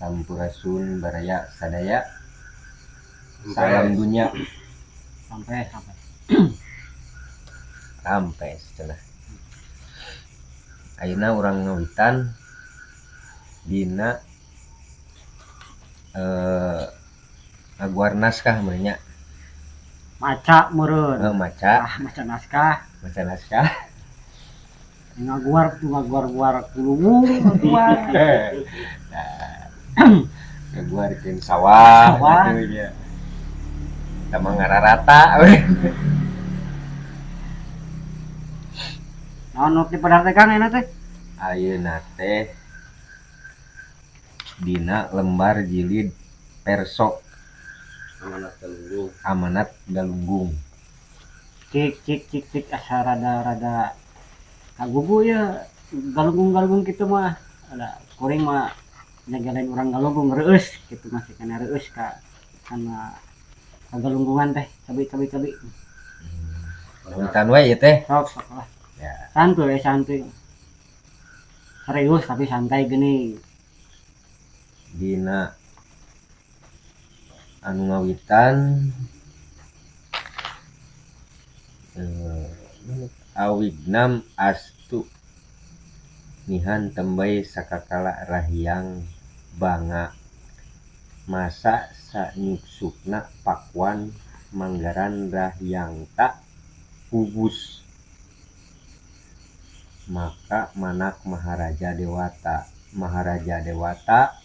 Sampurasun baraya sadaya. Salam dunia. Sampai sampai. Sampai cenah. Ayeuna urang ngawitan dina ngaguar naskah meureun nya. Maca meureun. Heuh, maca. Ah, maca naskah. Maca naskah. Ngaguar tuh ngaguar-guar kulungung ngaguar. Nah, ngaguarkeun sawah gitu nya. Eta mah ngararata. Naon nu dipadar teh Kang ayeuna teh? Ayeuna teh dina lembar jilid perso Amanat Galunggung. Amanat Galunggung. Cik cik cik cik asa rada-rada kagugu ya galunggung-galunggung kitu mah. Ada kuring mah nyagalain urang galunggung reueus kitu masih kana reueus ka kana kagalunggungan teh cabi-cabi cabi. Ngawitan we ieu teh. Sok sok lah. Ya. Santuy santuy. Serius tapi santai geuning. Dina anu ngawitan awignam astu nihan tembay sakakala rahyang banga masa sanyuksukna pakuan manggaran rahyangta gugus maka manak Maharaja Dewata Maharaja Dewata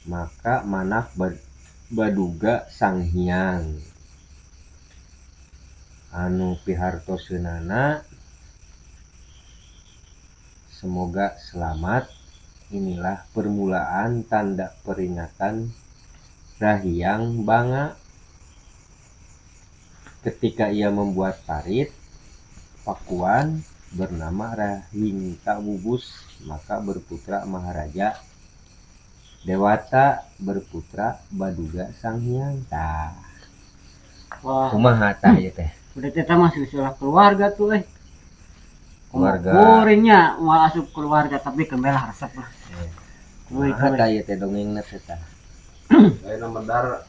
maka manak baduga Sang Hyang anu pihartoseunana semoga selamat. Inilah permulaan tanda peringatan Rahyang Banga ketika ia membuat parit pakuan bernama Rahingta Wugus maka berputra Maharaja Dewata berputra Baduga Sang Hyang. Tah. Wah. Kumaha tah ieu teh? Udah teh mah silsilah keluarga tuh eh. Keluarga. Kuringnya moal asup keluarga tapi kembelah resep lah. Kumaha tah ieu teh dongengna teh tah? Ayeuna medar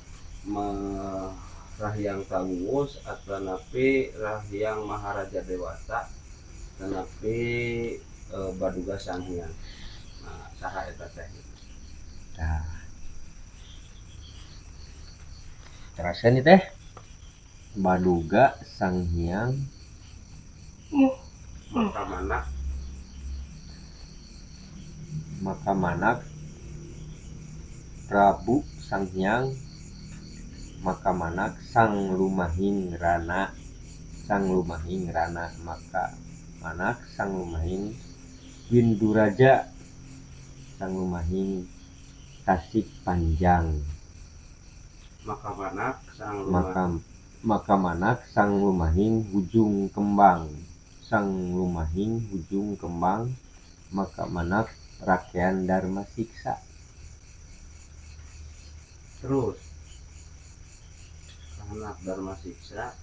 Rahyang Wugus atanapi Rahyang Maharaja Dewata tanapi Baduga Sang Hyang. Nah, saha eta teh? Tah. Terasa nih teh Baduga Sang Hyang maka manak Prabu Sang Hyang maka manak Sang Lumahing Rana Sang Lumahing Rana maka manak Sang Lumahing Winduraja Sang Lumahing Tasik Panjang maka manak Sang maka manak Sang Lumahing Hujung Kembang Sang Lumahing Hujung Kembang maka manak Rakean Dharma Siksa. Terus anak Dharma Siksa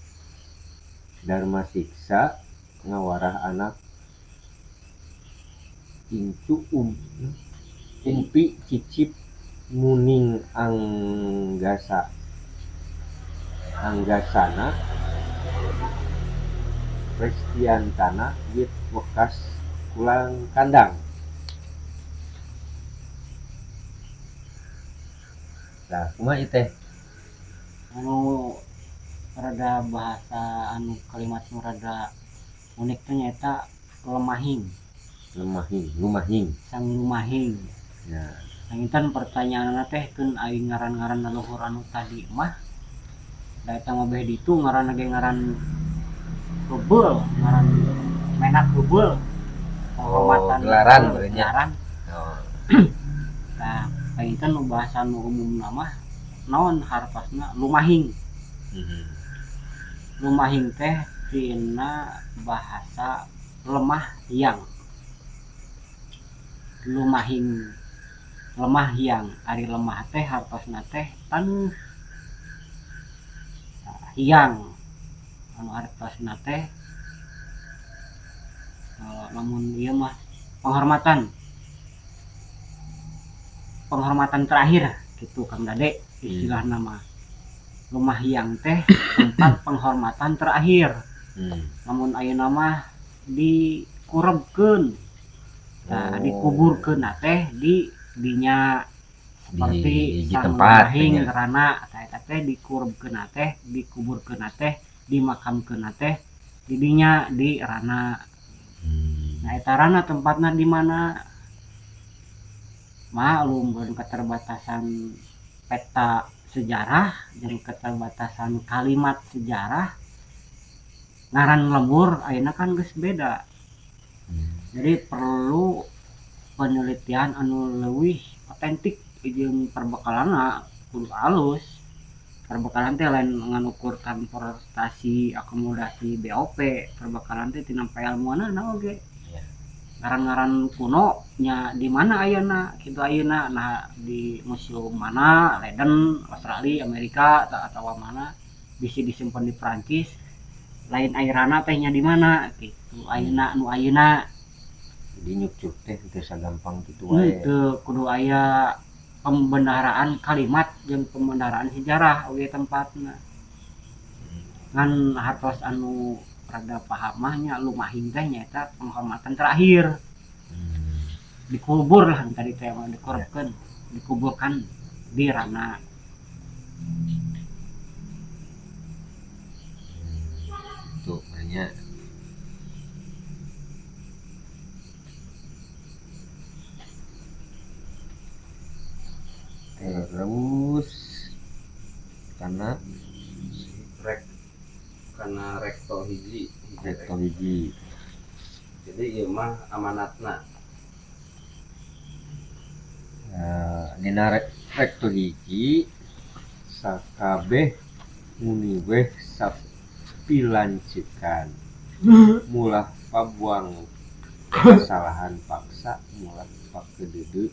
Dharma Siksa ngawarah anak incu umpi cicip muning anggasa anggasana Prestiantana wit wekas kulang kandang. Nah, kumaha ieu teh? Anu rada bahasa anu kalimat nu rada unik teh nyaeta lemahing. Lemahing, lumahing. Sang lumahing. Ya. Panginten pertanyaanna teh keun aing ngaran-ngaran leluhur anu tadi mah da eta mah beh ditu ngaranna ge ngaran heubeul, ngaran menak heubeul. Oh, gelaran berarti. Gelaran. Oh. Nah, panginten nu bahasa nu umumna mah naon hartosna lumahing. Lumahing teh tina bahasa lemah hyang. Lumahing lemah hyang, ari lemah teh hartosna teh taneuh. Nah, hyang anu hartosna teh lamun ieu mah penghormatan. Penghormatan terakhir gitu, Kang Dade, istilah nama Lumahiang teh tempat penghormatan terakhir. Namun ayeuna mah dikurebkeun. Nah, dikuburkeun teh di dinya seperti di hiji Sang tempat Lumahing nya. Rana tah eta teh dikurebkeun teh, dikuburkeun teh, dimakamkeun teh di dinya di rana. Nah, eta rana tempatna di mana? Maklum mun keterbatasan peta sejarah jeung keterbatasan kalimat sejarah, ngaran lembur ayeuna kan geus beda. Jadi perlu penelitian anu leuwih otentik jeung perbekalanna kudu alus. Perbekalan teh lain ngan ukur transportasi, akomodasi, BOP, perbekalan teh tina pailmuanana oge. Ngaran-ngaran kuno nya di mana ayeuna kitu ayeuna, nah di museum mana, Leiden, Australia, Amerika atawa mana, bisi disimpan di Perancis, lain airana teh nya di mana gitu ayeuna nu ayeuna. Jadi nyukcruk teh teu sagampang kitu wae. Henteu, kudu aya pembendaharaan kalimat jeung pembendaharaan sejarah oge tempatna. Ngan hartos anu rada paham mah nya Lumahing teh nyaeta penghormatan terakhir. Dikubur lah tadi teh mah, dikurebkeun, dikuburkan di rana. Tuh nya. Terus karena rek karena rekto hiji, hiji rekto hiji. Jadi ieu mah amanatna. Dina rekto hiji sakabeh nguniweh sapilancekan mulah pabuang kesalahan paksa mulah pakedede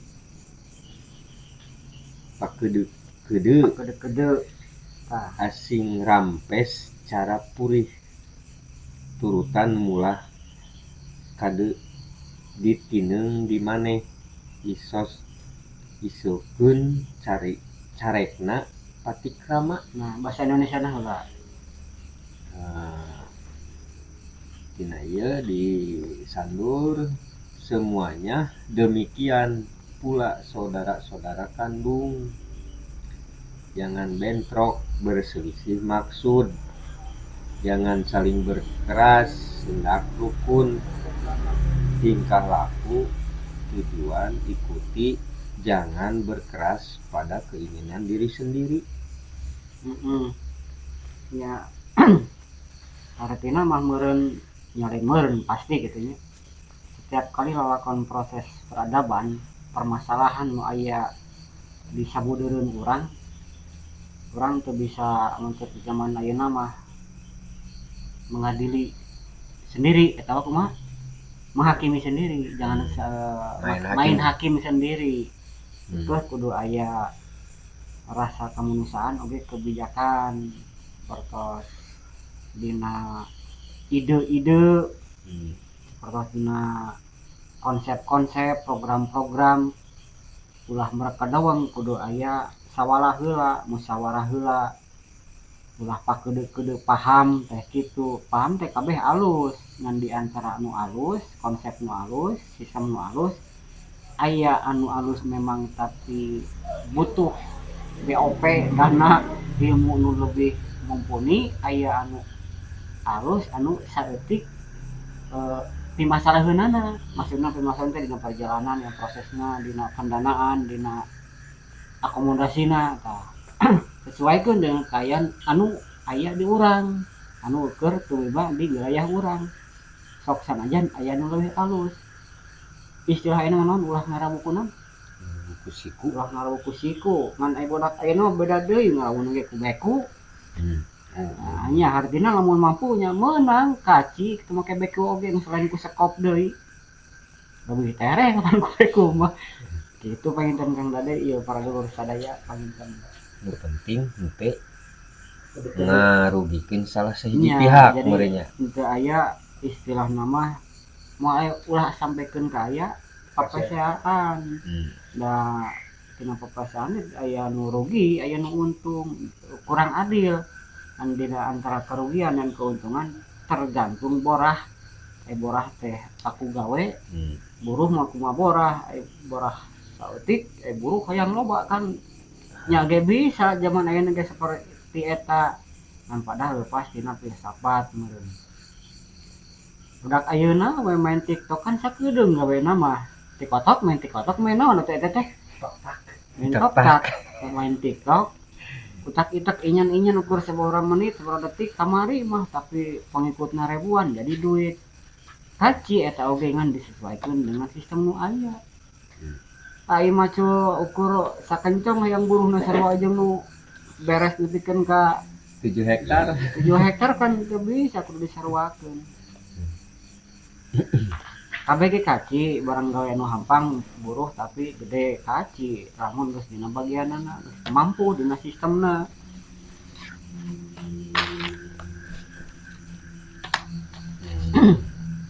pakedede-kede Pakedede-kede. Tah. Asing rampes cara purih turutan mulah kade ditineung di maneh isos isokeun cari carekna patikrama. Nah, bahasa Indonesia nah heula. Nah, tina ieu disandur semuanya demikian pula saudara-saudara kandung. Jangan bentrok berselisih maksud, jangan saling berkeras, hendak rukun, tingkah laku, tujuan ikuti, jangan berkeras pada keinginan diri sendiri. Ya, artinya mah meureun nyari meureun pasti gitu nya. Setiap kali lalakon proses peradaban, permasalahan nu aya di sabudeureun urang, urang teu bisa mun cek zaman ayeuna mah mengadili sendiri atau kumaha? Menghakimi sendiri, jangan Main hakim. main hakim sendiri. Terus kudu aya rasa kemanusiaan oge kebijakan pertos dina ide-ide, pertos dina konsep-konsep, program-program ulah mereka dawang kudu aya sawalah heula, musyawarah heula, ulah pakeudeuh-keudeuh paham teh kitu. Paham teh kabeh alus, ngan di antara anu alus, konsep nu alus, sistem nu alus, aya anu alus memang tapi butuh BOP dana ilmu nu lebih mumpuni, aya anu alus anu saeutik pimasalaheunana. Maksudna pimasalahan teh dina perjalanan, dina prosesna, dina pendanaan, dina akomodasina tah. Sesuaikeun dengan kaayaan anu aya di urang, anu keur tumiba di wilayah urang. Sok sanajan aya nu leuwih alus. Istilah ayeuna mah naon ulah ngarawu naon? Buku siku. Ulah ngarawu ku siku. Ngan aya bodak ayeuna mah beda deui ngarawuna ge ku beku. Nah, nya hartina lamun mampu nya meunang kaci kitu make beku oge nu selain ku sekop deui. Leuwih tereh kapan ku beku mah. Kitu panginten Kang Dade ieu para dulur sadaya panginten. Nu penting henteu ngarugikeun salah sahiji Nya, pihak jadi meureun nya. Henteu aya istilah nama moal aya ulah sampaikan ka aya papeseaan. Da Tina paperasaan aya nu rugi, aya nu untung, kurang adil. Andina antara kerugian dan keuntungan tergantung borah. Borah teh aku gawe, buruh mah kumaha borah, borah saeutik, buruh hayang loba kan nya ge bisa zaman ayeuna ge saperti eta. Ngan padahal lepas tina filsafat meureun. Budak ayeuna we main TikTok kan sakedeung gawena mah. TikTok main TikTok main naon atuh eta teh? Main TikTok, main TikTok. Utak-itak inyan-inyan ukur sabaraha menit, sabaraha detik kamari mah tapi pengikutna ribuan jadi duit. Kaci eta oge ngan disesuaikan dengan sistem nu aya. Ai macul ukur sakencong hayang buruhna sarua jeung nu beres nepikeun ka 7 hektar. 7 hektar kan teu bisa kudu disaruakeun. Kabeh ge kaci barang gawe nu hampang buruh tapi gede kaci lamun geus dina bagianana geus mampu dina sistemna.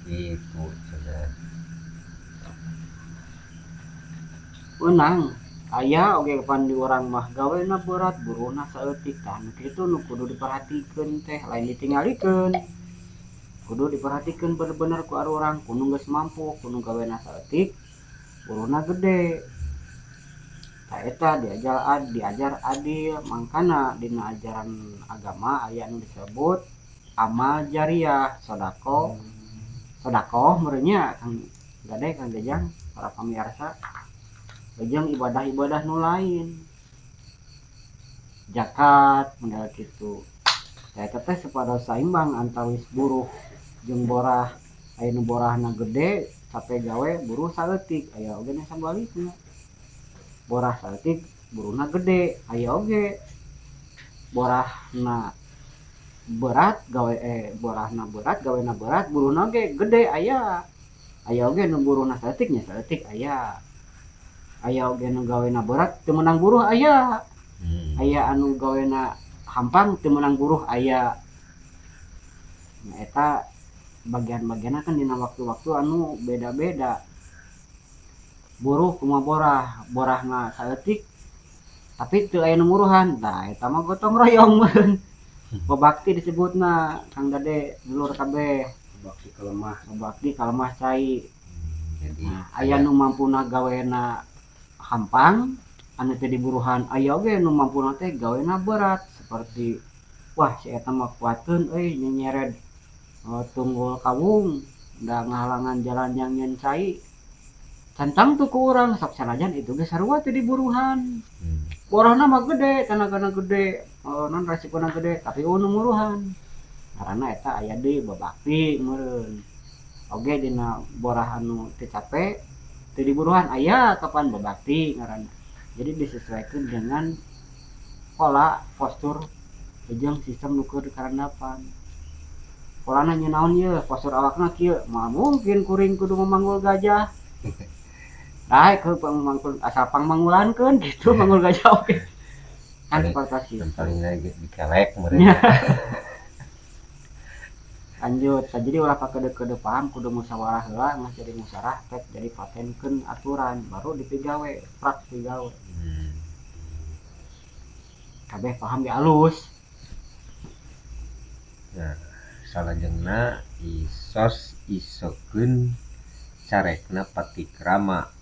Itu cenah. Wenang aya oge pan di urang mah gawena berat buruhna saeutik tah nu kitu nu kudu diperhatikeun teh lain ditinggalikeun. Kudu diperhatikeun bener-bener ku arurang kudu geus mampu kudu gawena saeutik buruhna gede. Tah eta diajar adil mangkana dina ajaran agama aya nu disebut amal jariah sedekah. Sedekah meureun nya Kang Gade Kang Jajang para pamirsa jeung ibadah-ibadah nu lain zakat model kitu. Tah eta teh supados saimbang antawis buruh jeung borah. Aya nu borahna gede capek gawe buruh saeutik aya oge nu sabalikna borah saeutik buruhna gede aya oge borahna berat gawe borahna berat gawena berat buruhna oge gede aya aya oge nu buruhna saeutik nya saeutik aya aya oge nu gawena berat teu meunang buruh aya aya anu gawena hampang teu meunang buruh aya. Nah eta bagian-bagianna kan dina waktu-waktu anu beda-beda. Buruh kumaha borah, borahna saeutik tapi teu aya nu muruhan. Tah eta mah gotong royong meureun. Babakti disebutna Kang Dade dulur kabeh. Babakti kalemah. Babakti kalemah cai. Jadi nah, aya nu mampuna gawena hampang anu teu diburuhan aya oge nu mampuna teh gawena berat seperti wah si eta mah kuateun euy nyenyered tunggul kawung da ngahalangan jalan yang nyen cai cantang tuh ku urang sok sanajan itu ge sarua teu diburuhan. Borahna mah gede tanagana gede non resikona gede tapi eueuh nu muruhan karena eta aya deui babakti meureun oge dina borah anu teu capek teu diburuhan aya kapan babakti ngaranna. Jadi disesuaikan dengan pola postur jeung sistem nu keur karandapan. Polana nya naon ieu postur awakna kieu moal mungkin kuring kudu memanggul gajah. Daek heuh pangmanggul asal pangmangulankeun kitu manggul gajah oge. Kan seperti itu. Paling lagi dikelek meureun. Lanjut, jadi ulah pakede-kede paham kudu musyawarah heula geus jadi musyawarah tek jadi patenkeun aturan baru dipigawe prak pigawe. Kabeh paham ge alus. Nah, salajengna isos isokeun carekna patikrama.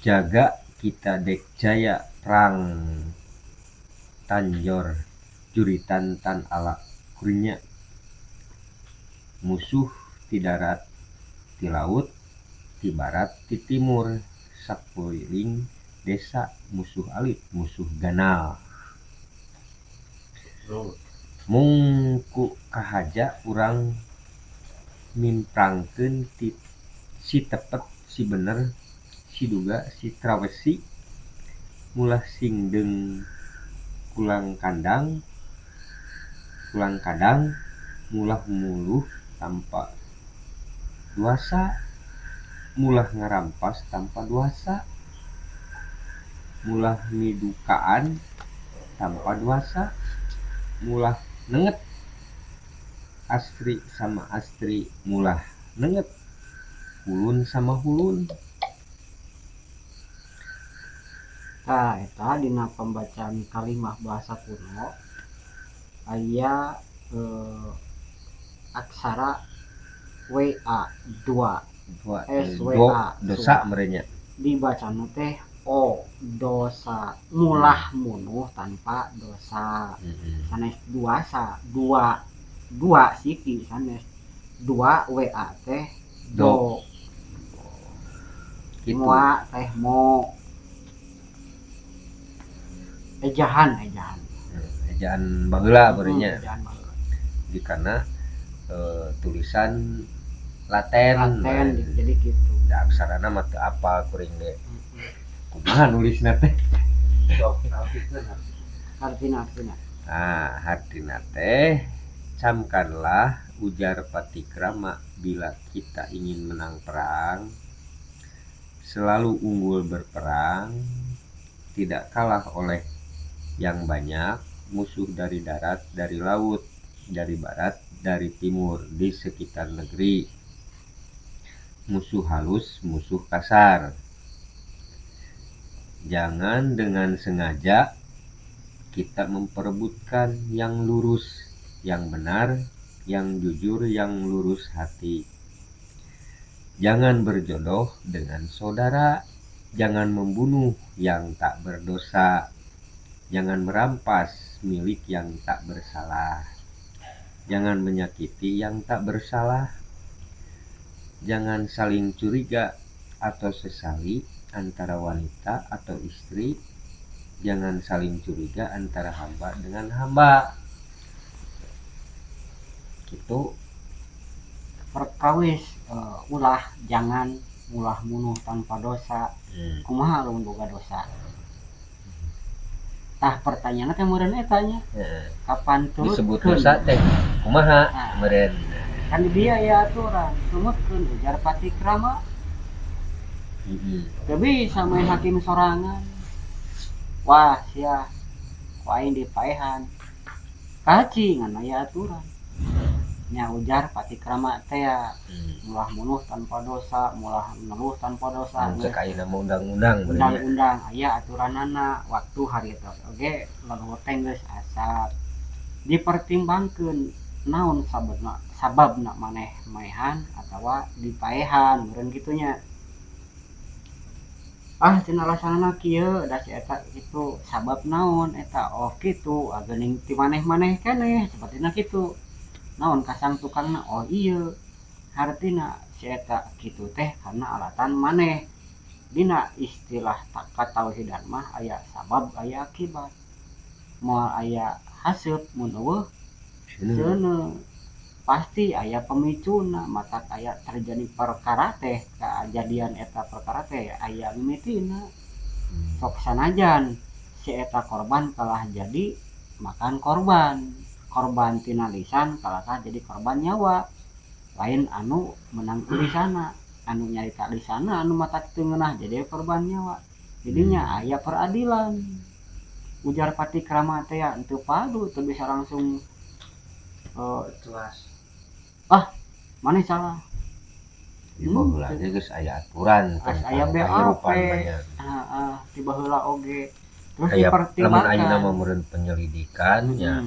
Jaga kita dek jaya prang tanjor juritan tan ala kurnya. Musuh ti darat ti laut ti barat ti timur sakuliling desa musuh alit musuh ganal. Mung ku kahaja urang mimprangkeun ti si tepet si bener si duga si trawesi mulah sing deung kulang kandang kulang kadang mulah muluh tanpa duasa mulah ngarampas tanpa duasa mulah midukaan tanpa duasa mulah nenget astri sama astri mulah nenget hulun sama hulun. Tah eta dina pembacaan kalimah bahasa kuno aya aksara WA 2 Dua, S W do, A dosa merenya. Dibacana teh O dosa mulah munuh tanpa dosa. Sanes duasa dua dua siki sanes dua WA teh do. Gitu. Moa teh mo. Ejahan, ejahan. Ejaan baheula merenya. Ejaan baheula. Di kana tulisan Laten. Laten jadi gitu. Da aksarana mah teu apal kuring ge. Kumaha nulisna teh? Sok artikeun. Artina, artina. Ah, hartina teh camkanlah ujar patikrama bila kita ingin menang perang, selalu unggul berperang, tidak kalah oleh yang banyak musuh dari darat, dari laut, dari barat, dari timur, di sekitar negeri. Musuh halus, musuh kasar. Jangan dengan sengaja kita memperebutkan yang lurus, yang benar, yang jujur, yang lurus hati. Jangan berjodoh dengan saudara, jangan membunuh yang tak berdosa, jangan merampas milik yang tak bersalah, jangan menyakiti yang tak bersalah, jangan saling curiga atau sesali antara wanita atau istri, jangan saling curiga antara hamba dengan hamba. Gitu. Perkawis ulah jangan ulah munuh tanpa dosa. Kumaha lamun boga dosa? Tah pertanyaanna teh meureun eta nya. Kapan turutkeun? Disebut dosa teh kumaha Nah, meureun? Kan dia ya aturan tumutkeun ujar patikrama. Teu bisa main hakim sorangan. Wah sia ku aing dipaehan. Kaci ngan aya aturan. Nya ujar patikrama teh ya. Mulah munuh tanpa dosa, mulah ngeluh tanpa dosa. Mun cek ayeuna mah undang-undang meureun nya. Undang-undang aya aturanana waktu hari eta oge leluhur teh geus asap. Dipertimbangkeun naon sababna maneh maehan atawa dipaehan meureun kitu nya. Ah cenah alasanna kieu da si eta kitu sabab naon eta oh kitu geuning ti maneh-maneh keneh sapertina kitu. Naon kasang tukangna oh ieu hartina si eta kitu teh karena alatan maneh. Dina istilah katauhidan mah aya sabab aya akibat. Moal aya haseup mun eueuh seuneu. Pasti aya pemicuna matak aya terjadi perkara teh kejadian eta perkara teh aya mimitina. Sok sanajan si eta korban kalah jadi makan korban. Korban tina lisan kalahkah jadi korban nyawa. Lain anu menang lisana, anu nyarita lisana anu matak teu ngeunah jadi korban nyawa. Jadinya aya peradilan. Ujar patikrama teh ya teu padu teu bisa langsung jelas. Ah, maneh salah. Di baheula ge geus aya aturan Geus tentang aya BAP. kehidupan banyak. Heeh, di baheula oge. Terus Aya, dipertimbangkan. lamun ayeuna mah meureun penyelidikan nya.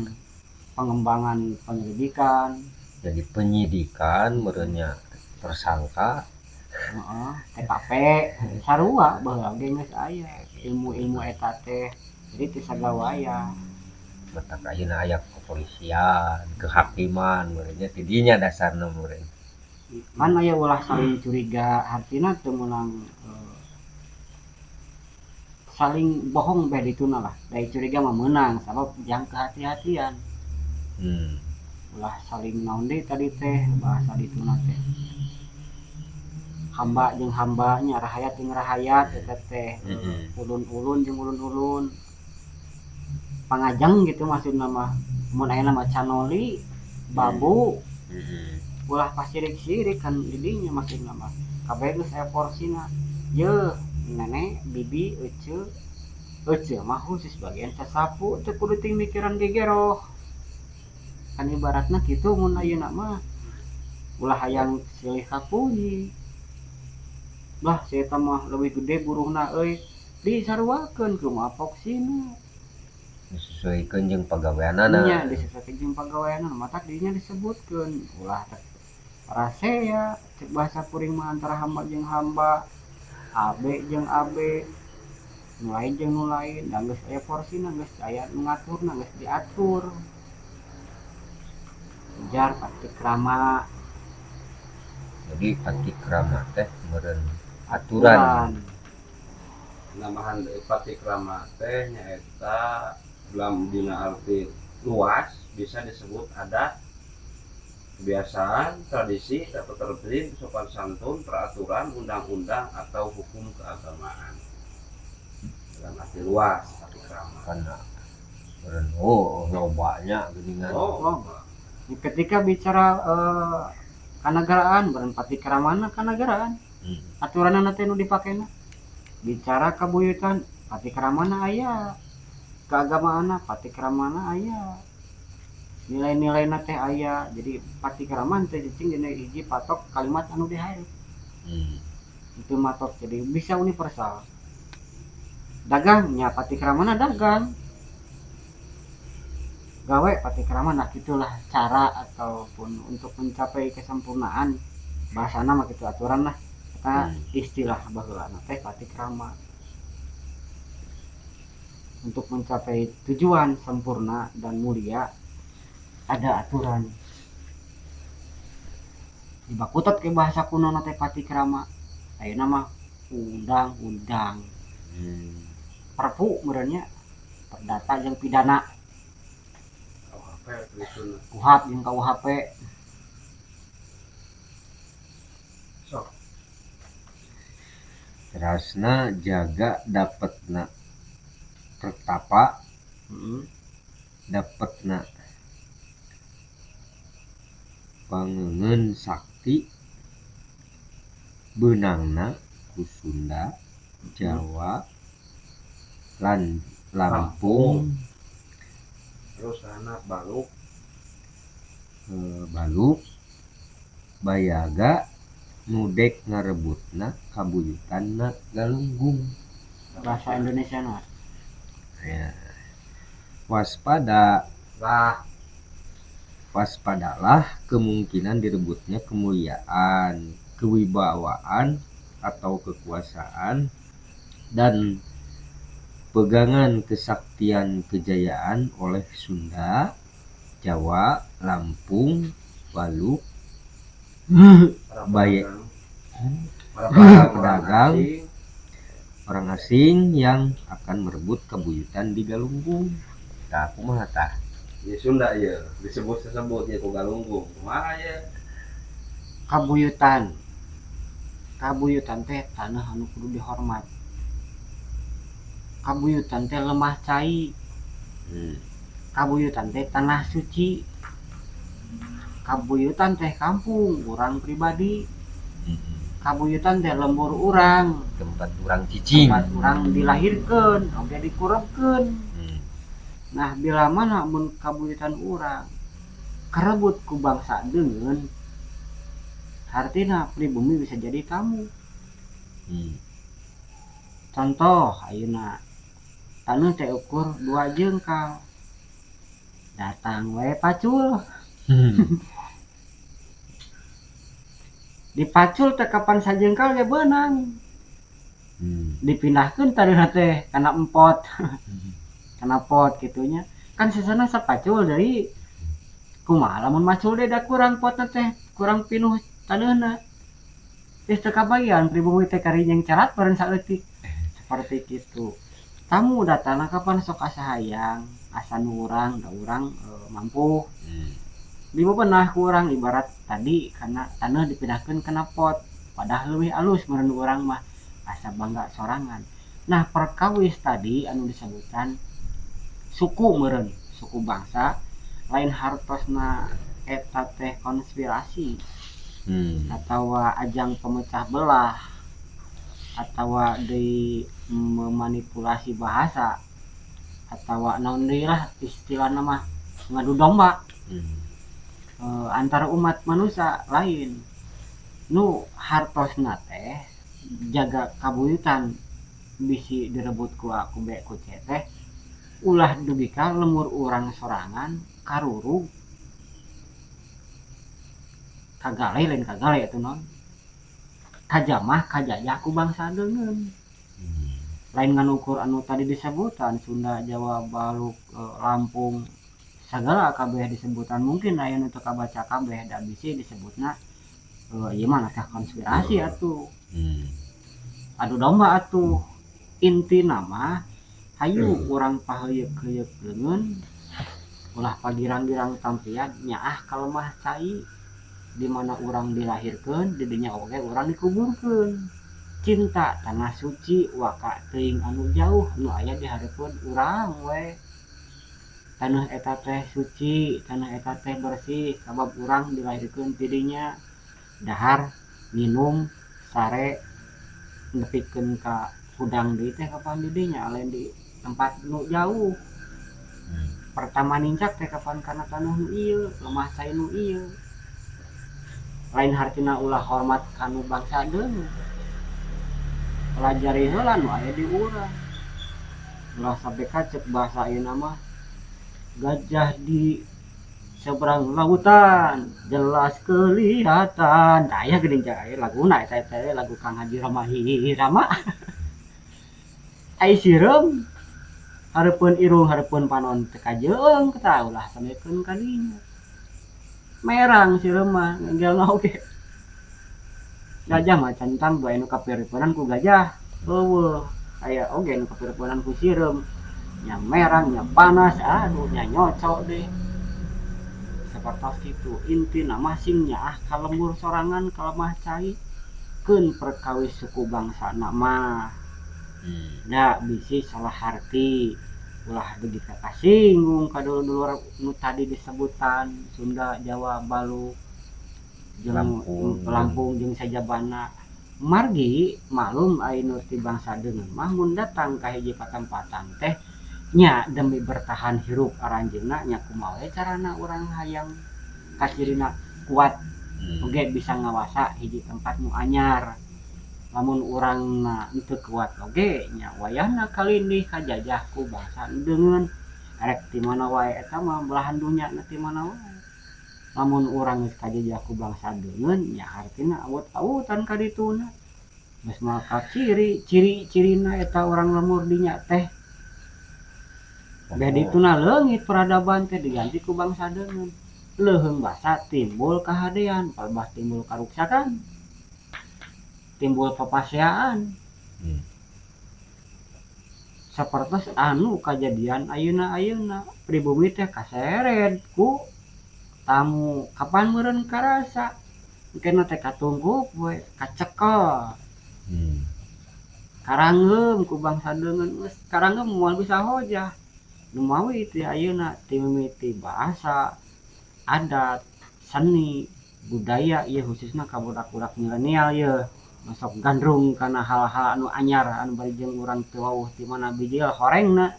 Pengembangan penyelidikan. Jadi penyidikan meureun nya tersangka. Heeh, TKP sarua baheula ge geus aya ilmu-ilmu eta teh. Jadi teu sagawaya. Matak ayeuna aya kepolisian, kehakiman meureun nya ti dinya dasarna meureun. Kan aya ulah saling curiga, hartina teu meunang saling bohong bae dituna lah. Dari curiga mah meunang sabab jang kehati-hatian. Ulah saling naon deui tadi teh bahasa dituna teh. Hamba jeung hambanya, rahayat jeung rahayat eta teh. Ulun-ulun jeung ulun-ulun. Pangajeng gitu maksudna mah. Mun ayeuna mah canoli, babu. Ulah pasirik-sirik kan didinya maksudna mah. Kabeh geus aya porsina. Yeuh, nenek, bibi, ece. Ece mah khusus bagian sasapu teu kudu ting mikiran gegeroh. Kan ibaratna kitu mun ayeuna mah. Ulah hayang silih kapuji. Lah si eta mah leuwih gede buruhna euy. Disaruakeun kumaha poksina. Disesuaikan jeung pagaweanana. Nya disesuaikan jeung pagaweanana, matak dinya disebutkeun ulah rasea cek bahasa kuring mah antara hamba jeung hamba, AB jeung AB, nu lain jeung nu lain, da geus aya porsina, geus aya nu ngaturna, geus diatur. Ujar patikrama. Jadi patikrama teh meureun aturan. Namahan deui patikrama teh nyaeta dalam dina arti luas bisa disebut adat, kebiasaan, tradisi, tata tertib, sopan santun, peraturan, undang-undang atau hukum keagamaan. Dalam arti luas patikrama. Karena meureun oh lobanya geuningan. Oh. Oh. Ketika bicara kanagaraan, meureun patikramana kanagaraan. Aturanna teh nu dipakena. Bicara kabuyutan patikramana aya. Keagamaanna patikramana aya. Nilai-nilaina teh aya. Jadi patikraman teh cicing dina hiji patok kalimat anu dihareup. Itu matok jadi bisa universal. Dagang nya patikramana dagang. Gawe patikrama, nah gitulah cara ataupun untuk mencapai kesempurnaan bahasana mah kitu aturan lah. Eta istilah baheulana teh patikrama. Untuk mencapai tujuan sempurna dan mulia ada aturan. Dibakutot ke bahasa kuno teh patikrama. Ayeuna mah undang-undang. Perpu meureun nya, perdata jeung pidana. KUHP tulisna. KUHP jeung KUHP. Sok. Terasna jaga dapetna pertapa, dapetna pangeungeun sakti, beunangna ku Sunda, Jawa, lan Lampung. Terus anak Baluk. Baluk Bayaga nudek ngarebutna kabuyutanna Galunggung. Bahasa Indonesia na. Ya. Waspada. Lah. Waspadalah kemungkinan direbutnya kemuliaan, kewibawaan atau kekuasaan dan pegangan kesaktian kejayaan oleh Sunda, Jawa, Lampung, Baluk, Baye, para pedagang, orang asing yang akan merebut kabuyutan di Galunggung. Tah kumaha tah? Di Sunda ieu disebut-sebut ieu ku Galunggung. Kumaha ieu? Kabuyutan. Kabuyutan teh tanah anu kudu dihormat. Kabuyutan teh lemah cai. Kabuyutan teh tanah suci. Kabuyutan teh kampung urang pribadi. Kabuyutan teh lembur urang, tempat urang cicing, tempat urang dilahirkeun, oge dikurebkeun. Nah, bila mana mun kabuyutan urang karebut ku bangsa deungeun, hartina pribumi bisa jadi tamu. Contoh ayeuna taneuh teh ukur 2 jengkal, datang we pacul. Dipacul teh kapan sajengkal ge beunang. Dipindahkeun taneuhna teh kana empot. Kana pot kitunya. Kan sesana sapacul deui. Kumaha lamun macul deui da kurang potna teh, kurang pinuh taneuhna. Geus teu kabagian pribumi teh karinyeng carat bareng saeutik. Seperti kitu. Tamu datangna kapan sok asa hayang, asa nu urang, da urang mampu. Dibebenah ku urang ibarat tadi karena taneuh dipindahkeun kana pot, padahal leuwih alus meureun urang mah asa bangga sorangan. Nah, perkawis tadi anu disebutan suku meureun, suku bangsa lain hartosna eta teh konspirasi. Atawa ajang pemecah belah atawa deui memanipulasi bahasa atawa naon deui lah istilahna mah ngadu domba. Antara umat manusia lain nu hartosna teh jaga kabuyutan Bisi direbut ku A ku B ku C teh ulah dugi ka lembur urang sorangan karurug kagale lain kagale atuh naon kajamah kajajah ku bangsa deungeun. Lain ngan ukur anu tadi disebutan Sunda, Jawa, Baluk, Lampung sagala kabeh disebutan mungkin aya nu teu kabaca kabeh da bisi disebutna ieu mah naskah konspirasi atuh. Adu domba atuh. Intina mah hayu urang paheuyeuk-heuyeuk leungeun ulah pagirang-girang tampian nyaah ka lemah cai di mana urang dilahirkeun di dinya oge urang dikuburkeun. Cinta tanah suci waka teuing anu jauh nu aya di hareupeun urang we. Tanah eta teh suci, tanah eta teh bersih sabab urang dilahirkeun ti dinya. Dahar, minum, sare nepikeun ka hudang deui teh kapan di dinya lain di tempat nu jauh. Pertama nincak teh kapan kana tanah nu ieu, lemah cai nu ieu. Lain hartina ulah hormat kanu bangsa deui. Pelajari heula nu aya di urang. Ulah sampai kacek bahasa ayeuna mah gajah di seberang lautan jelas kelihatan. Tah aya geuning cai aya laguna eta teh lagu Kang Haji Rhoma Irama. Ai sireum hareupeun irung hareupeun panon teu kajeung tah ulah samekeun ka dinya. Merang sireum mah ngegel oge. Gajah mah can bae nu kapireupeunnan ku gajah. Eueuh aya oge nu kapireupeunnan ku sireum. Nya merang nya panas aduh nya nyocok deh. Sapertos kitu intina mah sing nyaah ka lembur sorangan ka lemah cai keun perkawis suku bangsana mah. Da bisi salah harti ulah dugi ka kasinggung ka dulur-dulur nu tadi disebutan Sunda, Jawa, Baluk jeung Lampung jeung sajabana. Margi maklum aya nu ti bangsa deungeun mah mun datang ka hiji patempatan teh nya demi bertahan hirup aranjeunna nya kumaha we carana urang hayang kacirina kuat oge bisa ngawasa hiji tempat nu anyar. Lamun urangna teu kuat oge nya wayahna kalindih kajajah ku bangsa deungeun rek ti mana wae eta mah belahan dunya na ti mana wae. Lamun urang geus kajajah ku bangsa deungeun nya hartina awut-awutan ka dituna. Geus mah kaciri ciri-cirina eta urang lembur dinya teh. Beh dituna leungit peradaban teh diganti ku bangsa deungeun. Leuheung basa timbul kahadean, palebah timbul karuksakan. Timbul papaseaan. Sapertos anu kajadian ayeuna-ayeuna pribumi teh kaseret ku tamu kapan meureun karasa engkena teh katungkup we kacekel. Karangeum ku bangsa deungeun geus karangeum moal bisa hojah. Nu mawi teh ayeuna ti mimiti bahasa, adat, seni, budaya ieu khususna ka budak-budak milenial ieu. Masuk gandrung kana hal-hal anu anyar anu bari jeung urang teu wawuh ti mana bijil horengna.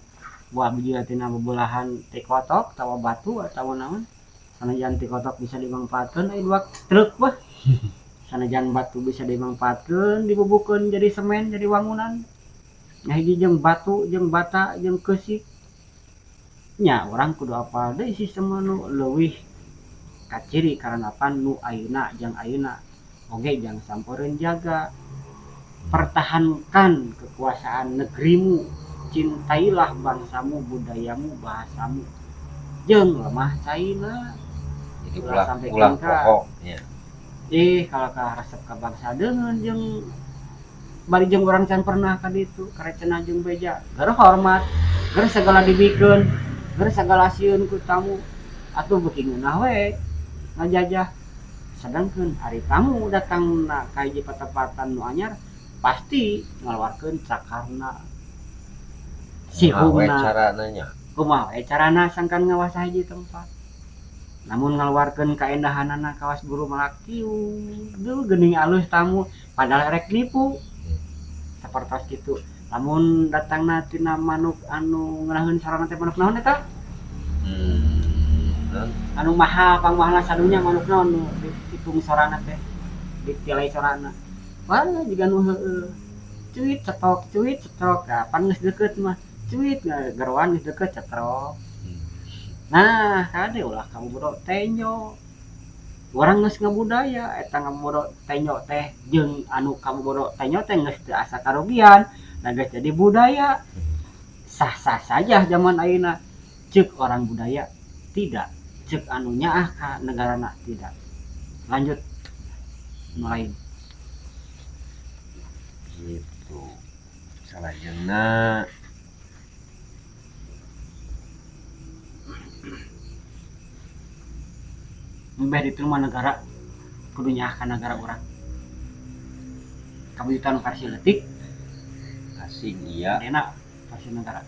Buah bijil tina bebelahan ti kotok atawa batu atawa naon. Sanajan ti kotok bisa dimangfaatkeun aya dua truk mah. Sanajan batu bisa dimangfaatkeun dibubukeun jadi semen jadi wangunan. Nya hiji jeung batu jeung bata jeung keusik. Nya urang kudu apal deui sistem anu leuwih kaciri karanapan nu ayeuna jeung ayeuna. Oge jangan sampereun jaga. Pertahankan kekuasaan negerimu, cintailah bangsamu, budayamu, bahasamu. Jeung lemah caina. Jadi Ulah sampai ulah kengka. Pokok nya. Kalau ka resep ka bangsa deungeun jeung bari jeung urang can pernah ka ditu, karecena jeung beja. Geur hormat, geur segala dibikeun, geur segala sieun ku tamu. Atuh beuki ngeunah we ngajajah. Sedangkeun ari tamu datangna ka hiji patempatan nu anyar pasti ngaluarkeun cakarna. Kumaha we Sihungna. Carana nya? Kumaha we carana sangkan ngawasa hiji tempat. Namun ngaluarkeun kaendahanana kawas buru malakiu. Duh geuning alus tamu padahal erek nipu. Sapertos kitu. Lamun datangna tina manuk anu ngeunaheun sarana teh manuk naon eta? Anu mahal pangmahalna sadunya manuk naon nu dihitung sorana teh. Ditilai sorana. Wah jiga nu heueuh. Cuit cetok, cuit cetrok. Nah, pan geus deukeut mah. Cuit geroan geus deukeut cetrok. Nah, kade ulah kabobodo tenjo. Urang geus ngabudaya eta ngabobodo tenjo teh jeung anu kabobodo tenjo teh geus teu asa karugian. Nah, geus jadi budaya. Sah-sah saja zaman ayeuna. Ceuk orang budaya tidak, ceuk anu nyaah ka negarana tidak. Lanjut nu lain. Gitu. Salajengna Mbeh ditu mah negara kudu nyaah ka nagara urang. Kabuyutan versi leutik asing iya enak versi negara.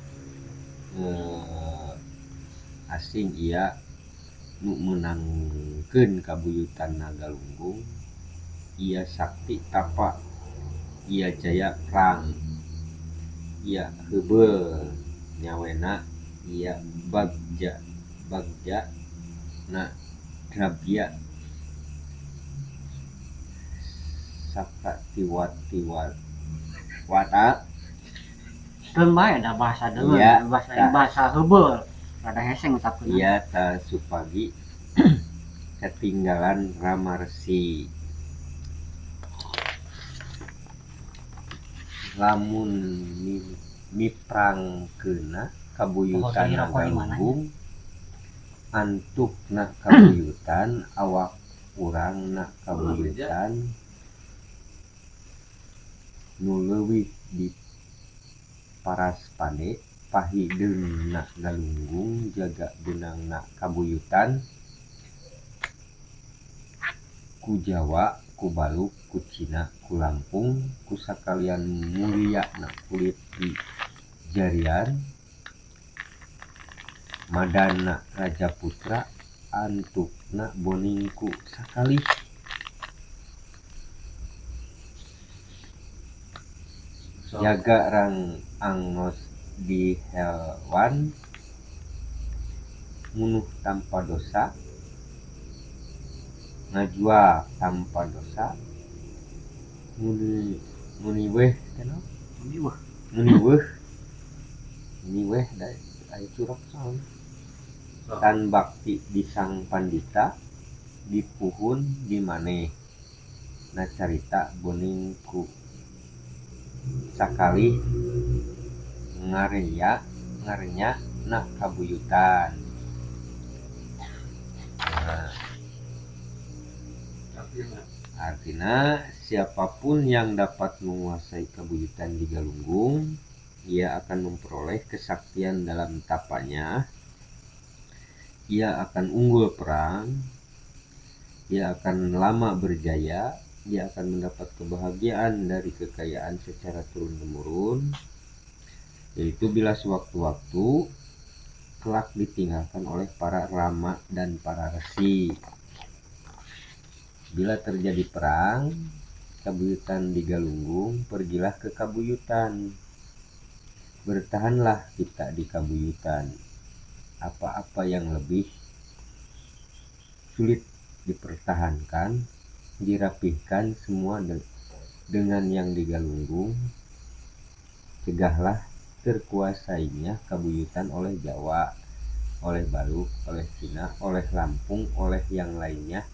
Asing iya nu meunangkeun kabuyutan Nagalunggung iya sakti tapa iya jaya prang iya heubeul nyawena iya bagja bagja na drabya saka tiwat-tiwat wata Keun bae da bahasa deungeun, iya, bahasa ta. Bahasa heubeul rada hese ngucapkeun. Iya ta supagi ketinggalan Ramarsi lamun miprangkeunna kabuyutan Nagalunggung antukna kabuyutan awak urang na kabuyutan nu leuwih di paraspade pahideungna Galunggung jaga beunangna kabuyutan ku Jawa ku Baluk ku Cina ku Lampung ku sakalian mulia na kulit di jarian madana Raja Putra antukna boning ku sakalih jaga rang angnos di helwan munuh tanpa dosa ngajual tanpa dosa muni muni weh kenapa muni weh muni weh da aya curok soalna tan bakti di sang pandita di puhun di maneh na carita boning ku sakalih ngareya ngarenya na kabuyutan. Nah, artinya siapapun yang dapat menguasai kabuyutan di Galunggung, ia akan memperoleh kesaktian dalam tapanya, ia akan unggul perang, ia akan lama berjaya, ia akan mendapat kebahagiaan dari kekayaan secara turun-temurun, yaitu bila sewaktu-waktu kelak ditinggalkan oleh para rama dan para resi. Bila terjadi perang, kabuyutan di Galunggung, pergilah ke kabuyutan. Bertahanlah kita di kabuyutan. Apa-apa yang lebih sulit dipertahankan, dirapihkan semua dengan yang di Galunggung. Cegahlah terkuasainya kabuyutan oleh Jawa, oleh Baluk, oleh Cina, oleh Lampung, oleh yang lainnya.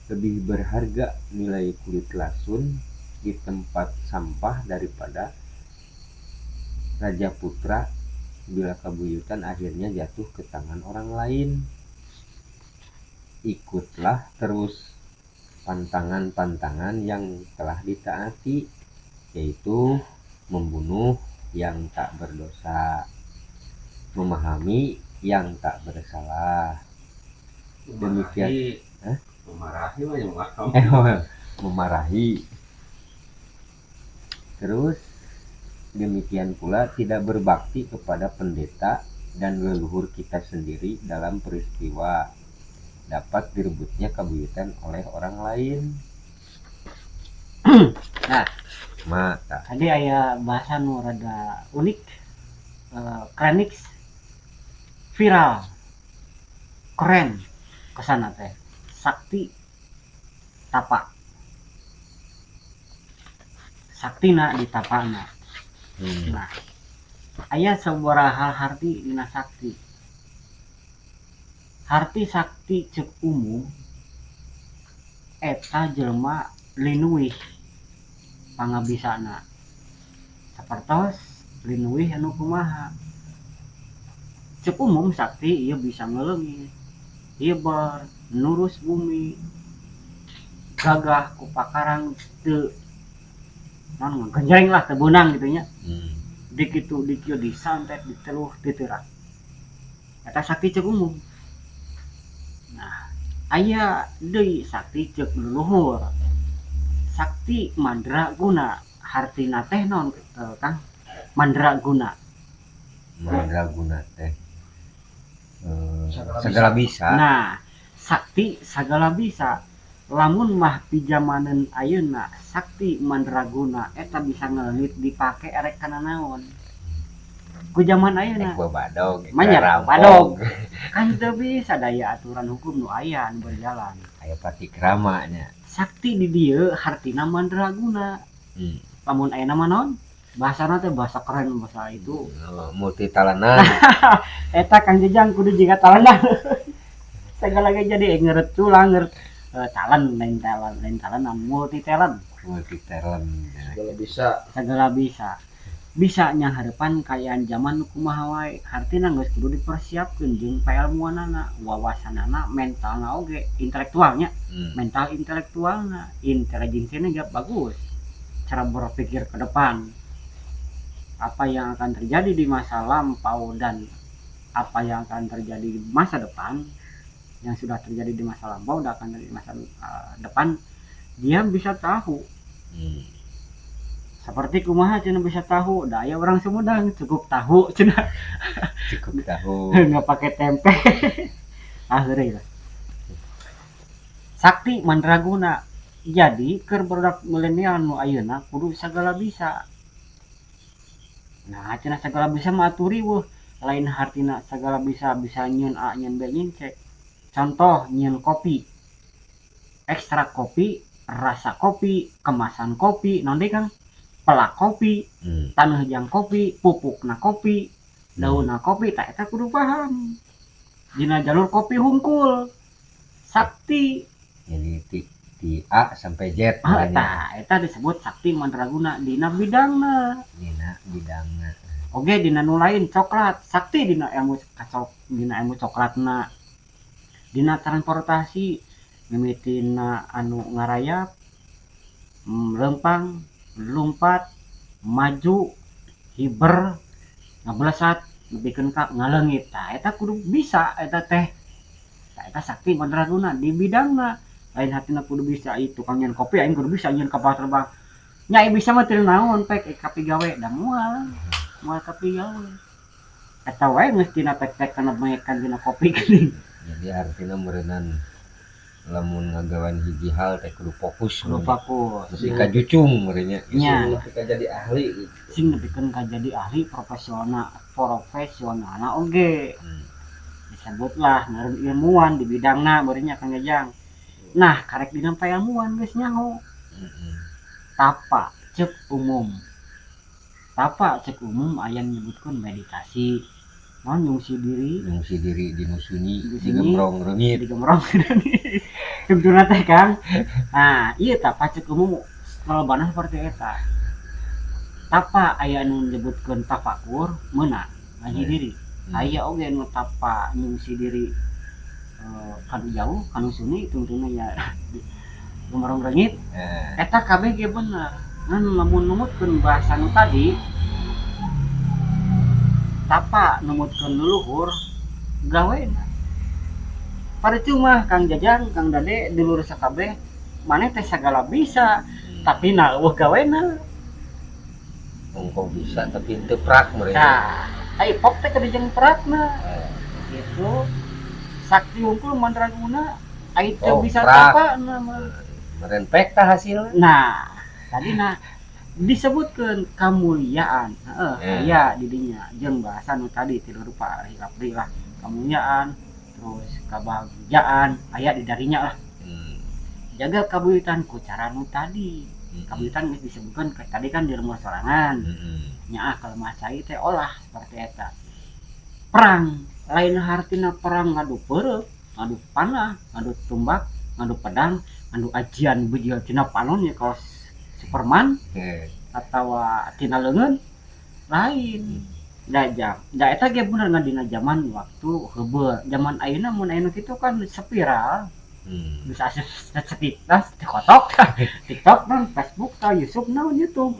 Lebih berharga nilai kulit lasun di tempat sampah daripada Raja Putra bila kabuyutan akhirnya jatuh ke tangan orang lain. Ikutlah terus pantangan-pantangan yang telah ditaati, yaitu membunuh yang tak berdosa, memahami yang tak bersalah. Demikian. Hah? Memarahi. Memarahi. Terus demikian pula tidak berbakti kepada pendeta dan leluhur kita sendiri dalam peristiwa dapat direbutnya kabuyutan oleh orang lain. Nah, mata. Tadi aya bahasa nu rada unik, krenix, viral, keren, kesana teh, sakti, tapa. Saktina di tapana. Nah, aya sabaraha harti dina sakti. Harti sakti cek umum eta jelema linuwih pangabisana. Sapertos linuwih anu kumaha? Cek umum sakti ieu bisa ngeleungit, hiber, nurus bumi, gagah ku pakarang teu naon ngagenjreng lah teu beunang kitu nya. Dikitu dikieu disantet diteluh teu teurak. Eta sakti cek umum. Nah, aya deui sakti cek leluhur. Sakti mandraguna hartina teh naon Kang? Mandraguna. Mandraguna teh segala bisa. Nah, sakti sagala bisa. Lamun mah pijamaneun ayeuna sakti mandraguna eta bisa ngeleungit dipake erek kana naon? Ku jaman ayeuna. Rek babadog, Manya rampok. Badog. Kan teu bisa daya aturan hukum nu aya nu berjalan. Aya patikrama nya. Sakti di dieu hartina mandraguna. Lamun ayeuna mah naon? Bahasana teh bahasa keren bahasa itu. Oh, multi talenan. Eta Kang Jejang kudu jiga talenan. Segala ge jadi ngeret tulang ngeret talent lain talent lain talenan multi talent. Multi talent. Segala bisa. Segala bisa. Bisa nyanghareupan kaayaan zaman nu kumaha wae. Hartina geus kudu dipersiapkeun jeung paelmuanana, wawasanana, mentalna oge, intelektualnya. Mental intelektualna, intelijensinya ge bagus. Cara berpikir ke depan. Apa yang akan terjadi di masa lampau dan apa yang akan terjadi di masa depan, yang sudah terjadi di masa lampau dan akan terjadi di masa depan, dia bisa tahu. Seperti kumaha cenah bisa tahu, da aya orang Sumedang cukup tahu cenah. Cukup tahu. Nggak pakai tempe. Ah, heureuy lah. Sakti mandraguna. Jadi keur barudak milenial nu ayeuna kudu sagala bisa. Nah, cenah sagala bisa mah atuh riweuh. Lain hartina sagala bisa bisa nyieun A nyieun B nyieun C. Contoh nyieun kopi. Ekstrak kopi, rasa kopi, kemasan kopi, naon deui Kang? Pelak kopi, taneuh jang kopi, pupukna kopi, daunna kopi, tah eta kudu paham. Dina jalur kopi hungkul. Sakti. Jadi ti A sampai Z. Ah, Makanya. eta disebut sakti mandraguna dina bidangna. Dina bidangna. Oge dina nu lain coklat, sakti dina ilmu kacok, dina ilmu coklatna. Dina transportasi mimitina anu ngarayap, lempang, lumpat, maju, hiber, ngablesat, nepikeun ka ngaleungit. Tah eta kudu bisa eta teh. Tah eta sakti mandraguna di bidangna. Lain hatina kudu bisa ieu tukang nyieun kopi aing kudu bisa nyieun kapal terbang. Nya ieu bisa mah teu naon pek kapigawe da moal. Moal kapigawe. Eta wae geus tina tek-tek kana maekan dina kopi geuning. Jadi artinya meureunan lamun ngagawan hiji hal teh kudu fokus. Kudu fokus. Mesti kajucung meureun nya. Nya. Sing nepi ka jadi ahli gitu. Sing nepikeun ka jadi ahli profesional, profesionalna oge. Disebutlah meureun ilmuwan di bidangna meureun nya Kang Jajang. Nah, karek dina pailmuan geus nyaho. Tapa cek umum. Tapa cek umum aya nyebutkeun meditasi. Naon nyungsi diri, Nyungsi diri di nu sunyi, Di di sunyi. gembrong reungit. Di gembrong reungit. Tungtungna teh Kang. Nah, ieu tapa cek umum kalobana seperti eta. Tapa aya anu nyebutkeun tafakur meunang ngaji diri. Aya oge nu tapa nyungsi diri kanu jauh, kanu sunyi tungtungna nya gembrong reungit. Eta kabeh ge bener. Ngan lamun numutkeun bahasa nu tadi tapa numutkeun leluhur gawena. Percuma Kang Jajang, Kang Dade dulur sakabeh maneh teh sagala bisa, tapi na eueuh gawena. Ongkoh bisa tapi teu prak meureun. Tah, ai pok teh kudu jeung prakna. Gitu. Sakti hungkul mandraguna ai teu Oh, bisa prak. tapa na mah. Meureun pek tah hasilna. Nah, tadi nah disebutkeun kamuliaan. Heeh, aya di dinya jeung bahasa nu tadi tilu rupa hilap deui lah. Kamuliaan, terus kabahagiaan, aya di darinya lah. Jaga kabuyutan ku cara nu tadi. Kabuyutan geus disebutkeun tadi kan di lembur sorangan. Nyaah kalau mah cai teh olah seperti eta. Perang lain hartina perang ngadu peureuk, ngadu panah, ngadu tumbak, ngadu pedang, ngadu ajian bujil tina panon ya kaos Superman atau tina leungeun lain. Da jam, da eta ge bener ngan dina zaman waktu heubeul. Zaman ayeuna mun aya nu kitu kan spiral. Bisa asup TikTok, TikTok non Facebook atau YouTube naon YouTube.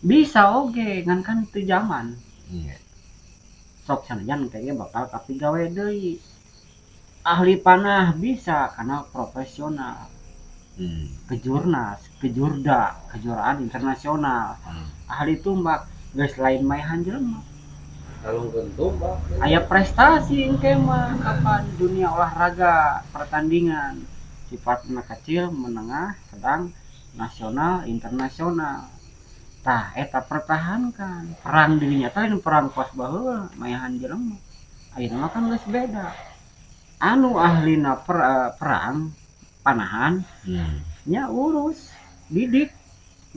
Bisa oge ngan kan teu zaman. Iya. Sok sanajan kayaknya bakal kapigawe deui. Ahli panah bisa karena profesional. Kejurnas, kejurda, kejuaraan internasional. Ahli tumbak geus lain maehan jelema. Kalungkeun tumbak. Aya prestasi engke mah kapan dunia olahraga pertandingan sifatna kecil, menengah, sedang, nasional, internasional. Tah eta pertahankan. Perang dirinya teh lain perang kos baheula maehan jelema. Ayeuna mah kan geus beda. Anu ahlina perang panahan nya urus didik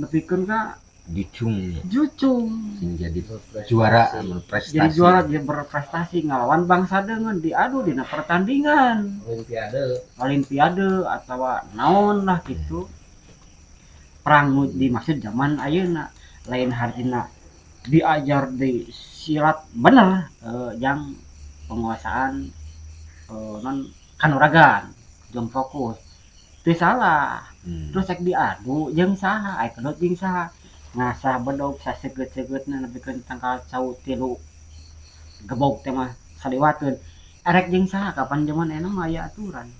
nepikeun ka Jucung jucung sing jadi juara berprestasi. Jadi juara dia berprestasi ngalawan bangsa dengan diadu dina pertandingan Olimpiade. Olimpiade atau naon lah gitu. Perang nu dimaksud zaman ayeuna lain hartina diajar di silat bener jang penguasaan non kanuragan jong fokus teu salah. Terus rek diadu jeung saha aya kedot jeung saha ngasah bedog sasegeut-segeutna nepikeun tangkal cau tilu gebog teh mah saliwateun erek jeung saha kapan zaman ayeuna mah aya aturan.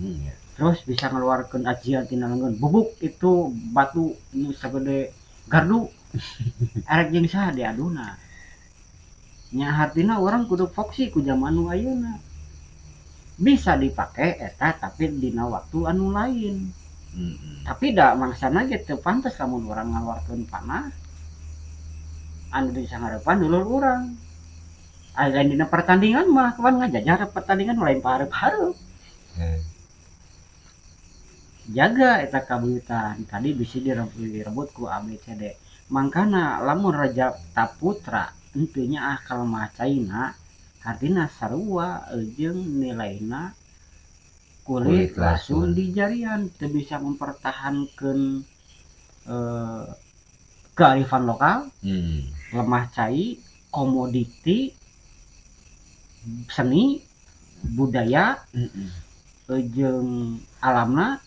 Iya. Terus bisa ngeluarkeun ajian tina leungeun bubuk itu batu nu sagede gardu erek jeung saha diaduna nya hartina urang kudu fokus ku zaman nu ayeuna bisa dipake eta tapi dina waktu anu lain. Tapi da mangsana ge teu pantes lamun urang ngaluarkeun panah anu disangarepan dulur urang. Aya dina pertandingan mah kapan ngajajar pertandingan lain pahareup-hareup. Jaga eta kabuyutan tadi bisi direbut ku ABCD. Mangkana lamun Raja Taputra henteu nyaah kalemah caina hartina sarua jeung nilaina kulit Kulit lasun lasun di jarian teu bisa mempertahankeun kearifan lokal, lemah cai, komoditi, seni, budaya, jeung alamna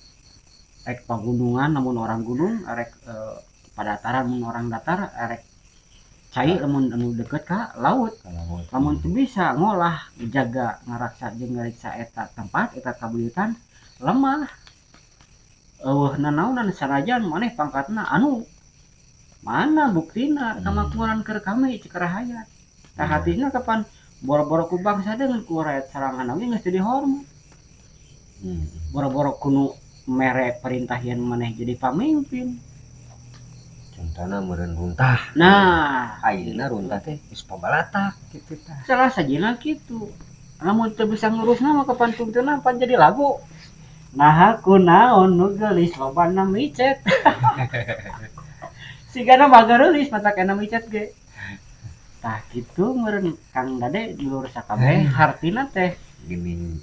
rek pagunungan lamun orang gunung, rek padataran mun orang datar, rek cai lamun anu deket ka laut. Lamun teu bisa ngolah jaga ngaraksa jeung ngariksa eta tempat eta kabuyutan lemah. Eueuh nanaonan sanajan maneh pangkatna anu mana buktina kamakmuran keur kami cek rahayat. Tah hatina kapan boro-boro ku bangsa dengan ku rakyat sarangan oge geus teu dihormat. Boro-boro kuno mere perintah yen maneh jadi pamimpin. Contohna meureun runtah. Nah, ayeuna runtah teh geus pabalatak kitu tah. Salah sajina kitu. Lamun teu bisa ngurusna mah kapan tungtuna pan jadi lagu. Nah kunaon nu geulis lobana micet. Sigana mah gareulis matak kana micet ge. Tah kitu meureun Kang Dade dulur sakabeh hartina teh geuning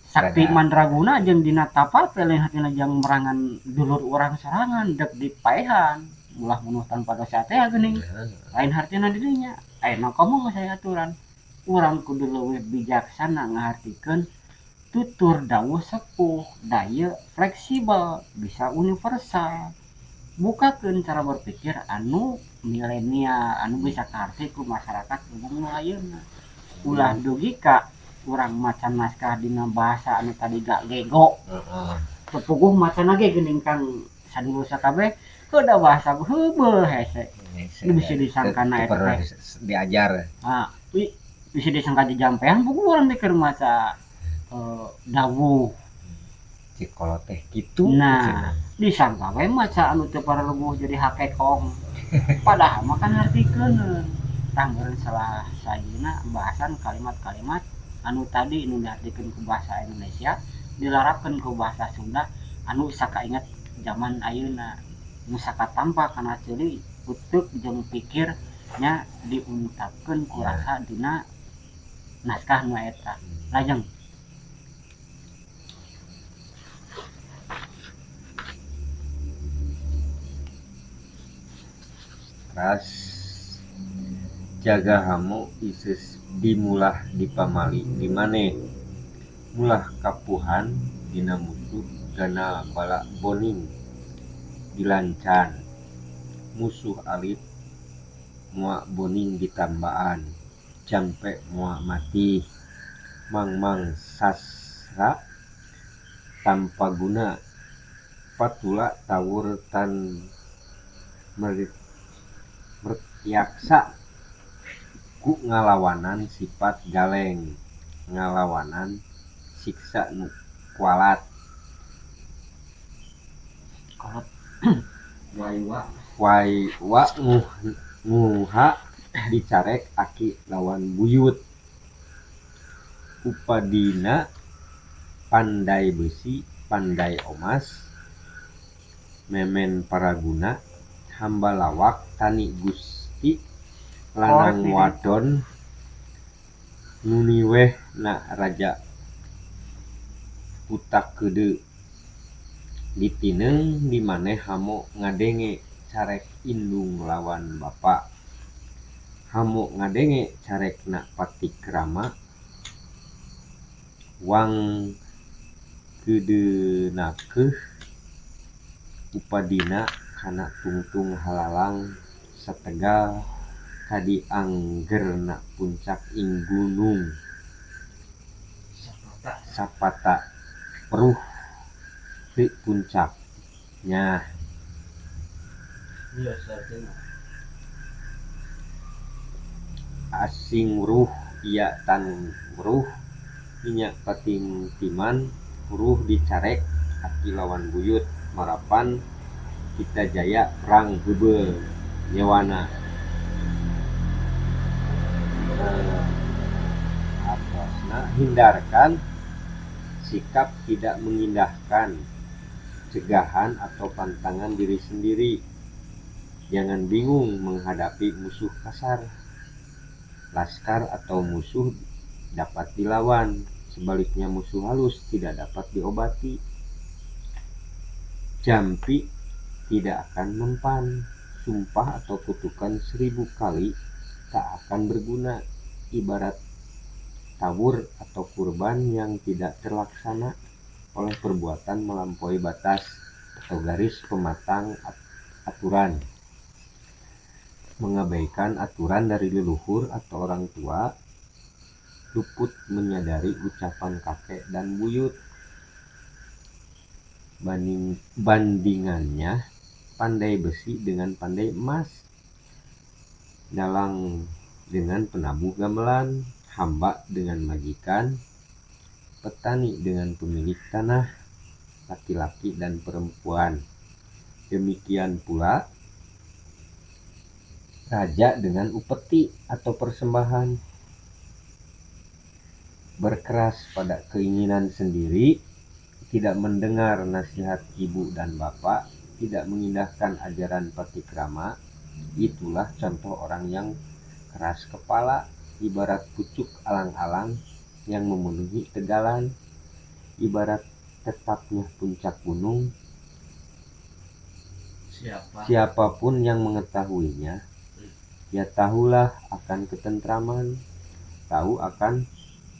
Sakti Mandraguna jeung dina tapa teh lain hartina jang merangan dulur urang sorangan dek dipaehan ulah bunuh tanpa dosa teh geuning. Lain hartina di dinya. Ayeuna komo geus aya aturan. Urang kudu leuwih bijaksana ngahartikeun tutur dawuh sepuh, daya fleksibel, bisa universal. Bukakeun cara berpikir anu milenial, anu bisa kaharti ku masyarakat umum nu ayeuna. Ulah dugi ka urang maca naskah dina bahasa anu tadi gak gego. Teu puguh macana ge geuning Kang sadulur sakabeh heuda bahasa heubeul hese. Nu bisa disangkana eta teh diajar. Ah, bisa disangka jejampean puguh urang teh keur maca dawuh. Cik kolot teh kitu. Nah, disangka we maca anu teu pareguh jadi hakekong. Padahal mah kan hartikeun. Tah meureun salah sajina bahasan kalimat-kalimat anu tadi nu diartikeun ku bahasa Indonesia dilarapkeun ku bahasa Sunda anu sakainget Zaman ayeuna nu sakatampa kana ceuli uteuk jeung pikir nya diungkapkeun ku rasa dina naskah nu eta. Lajeng ras jaga hamu ises dimulah dipamali di maneh mulah kapuhan dina musuh ganal bala boning dilancan musuh alit moa boning ditambaan jampe moa mati mangmang sasra tanpa guna patula tawur tan mertyaksa ku ngalawanan sifat galeng ngalawanan siksa nu kualat kolot wai wa nguha dicarek aki lawan buyut upadina pandai besi pandai omas memen paraguna hamba lawak tani gusti lanang wadon nuniweh na raja putak kede ditineng di maneh hamo ngadenge carek indung lawan bapa hamo ngadenge carek na patikrama wang kedenakeuh upadina kana tungtung halalang sategal kadi anggerna puncak ing gunung sapata peruh ti puncak nya asing ruh iya tan ruh minyak patimtiman ruh dicarek aki lawan buyut marapan kita jaya perang heubeul nyewana. Artosna hindarkan sikap tidak mengindahkan cegahan atau pantangan diri sendiri. Jangan bingung menghadapi musuh kasar. Laskar atau musuh dapat dilawan, sebaliknya musuh halus tidak dapat diobati. Jampi tidak akan mempan, sumpah atau kutukan 1000 kali tak akan berguna, ibarat tawur atau kurban yang tidak terlaksana oleh perbuatan melampaui batas atau garis pematang aturan. Mengabaikan aturan dari leluhur atau orang tua, luput menyadari ucapan kakek dan buyut. Bandingannya pandai besi dengan pandai emas, dalang dengan penabuh gamelan, hamba dengan majikan, petani dengan pemilik tanah, laki-laki dan perempuan. Demikian pula raja dengan upeti atau persembahan. Berkeras pada keinginan sendiri, tidak mendengar nasihat ibu dan bapak, tidak mengindahkan ajaran patikrama, itulah contoh orang yang keras kepala, ibarat pucuk alang-alang yang memenuhi tegalan, ibarat tetapnya puncak gunung. Siapapun yang mengetahuinya, ya tahulah akan ketentraman, tahu akan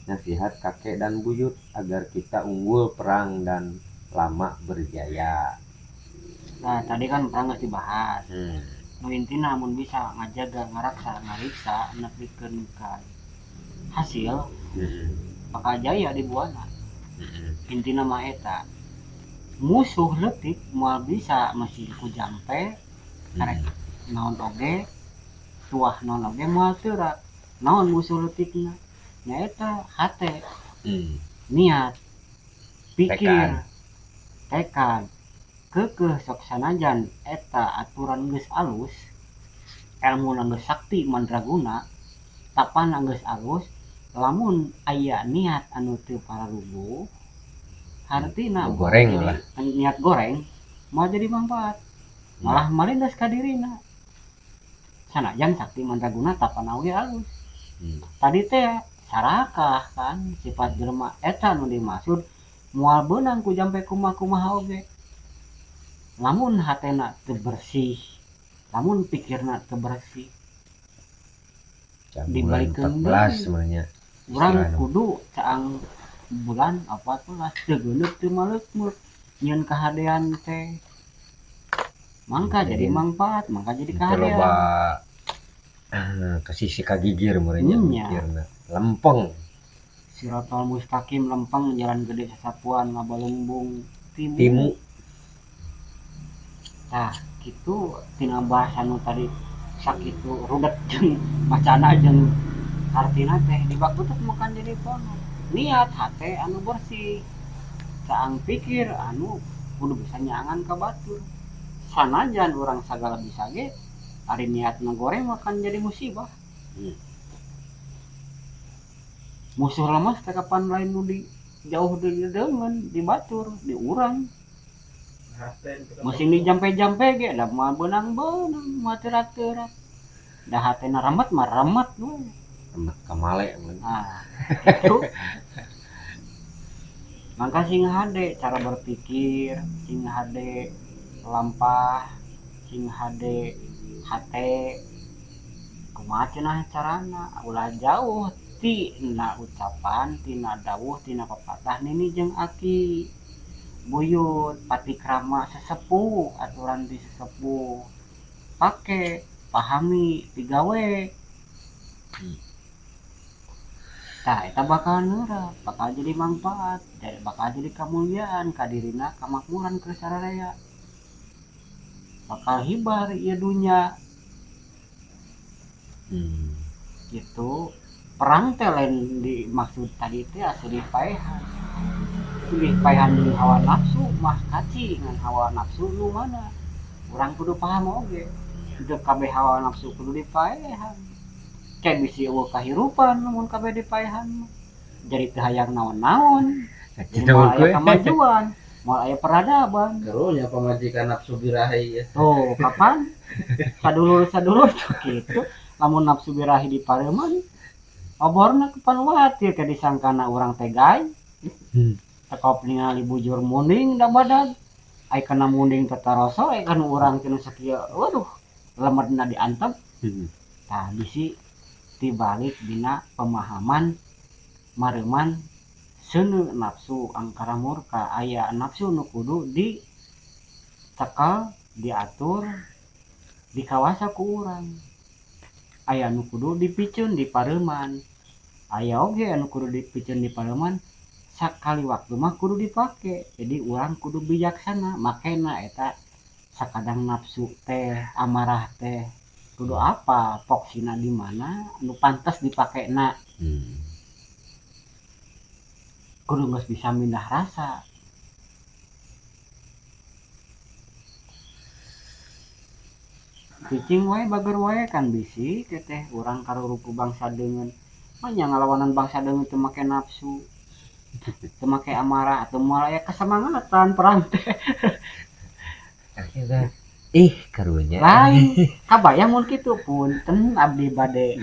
nasihat kakek dan buyut agar kita unggul perang dan lama berjaya. Nah, tadi kan perang geus dibahas. Nu intina mun bisa ngajaga, ngaraksa, ngariksa nepikeun ka hasil, bakal jaya di buana. Intina mah eta. Musuh leutik moal bisa masih ku jampe, arek naon oge, tuah naon oge moal teurak. Naon musuh leutikna? Nyaeta hate, niat, pikir, tekad, keukeuh sok sanajan eta aturan geus alus, elmuna geus sakti mandraguna, tapana geus alus, lamun aya niat anu teu pararuguh, hartina goreng lah. Niat goreng, Moal jadi manfaat. Malah malindas ka dirina. Sanajan sakti mandraguna tapana oge alus. Tadi teh sarakah kan sifat jelema eta nu dimaksud moal beunang ku jampe kumaha-kumaha oge. Lamun hatena teu bersih, lamun pikirna teu bersih. Dibalikeun bulan 14 sebenarnya. Urang kudu caang bulan 14 teu geuneup teu maleukmeuk nyieun kahadean teh. Mangka jadi manfaat, mangka jadi kahadean. Loba kasisi kagigir meureun mikirna. Lempeng. Siratal mustaqim lempeng jalan gede sasapuan ngabalungbung timu. Tah kitu tina bahasa nu tadi sakitu rudet jeung macana jeung hartina teh dibakutuk makan jadi pono. Niat hate anu bersih. Caang pikir anu kudu bisa nyangan ka batur. Sanajan urang sagala bisa ge ari niatna goreng makan jadi musibah. Musuh lemas teh kapan lain nu di jauh di deungeun di batur di urang. Masih di jampe-jampe ge da moal beunang-beunang moal teurat-teurat. Da hatena remet mah remet we. Remet kamale mun. Ah, itu. Mangka sing hade cara berpikir, sing hade lampah, sing hade hate kumaha cenah carana ulah jauh tina ucapan, tina dawuh, tina papatah nini jeung aki. Buyut patikrama sesepuh, aturan di sesepuh. Pake, pahami, digawe. Tah eta bakal neurap, bakal jadi manfaat, bakal jadi kamuliaan ka dirina, kamakmuran ke sararea. Bakal hibar ieu dunya. Gitu. Perang teh lain dimaksud tadi teh silih paehan. Silih paehan jeung hawa nafsu mah kaci ngan hawa nafsu nu mana? Urang kudu paham oge. Teu kabeh hawa nafsu kudu dipaehan. Kayak bisi eueuh kahirupan lamun kabeh dipaehan mah. Jadi teu hayang naon-naon. Jadi moal aya kamajuan, moal aya peradaban. Karunya pamajikan nafsu birahi ya. Tuh, kapan? Sadulur-sadulur tuh kitu. Lamun nafsu birahi dipareuman, oborna kapan watir ke disangkana urang teh gae. Tekop ningali bujur munding da badag. Ai kana munding teh taroso ai kana urang teh nu sakieu. Waduh, lemedna diantep. Tah bisi tibalik dina pemahaman mareuman seuneu nafsu angkara murka aya nafsu nu kudu dicekal, diatur, dikawasa ku urang. Aya nu kudu dipiceun dipareuman. Aya oge anu kudu dipiceun dipareuman sakali waktu mah kudu dipake. Jadi urang kudu bijaksana makena eta sakadang nafsu teh amarah teh kudu apa fokusna di mana anu pantas dipakena. Kudu geus bisa mindah rasa. Cicing wae bager wae kan bisi teh urang karuruku bangsa deungeun. Mah nya ngalawanan bangsa deungeun teu make nafsu. Teu make amarah atau moal aya kasemangatan perang teh. Ih karunya. Lain kabayang mun kitu punten abdi bade.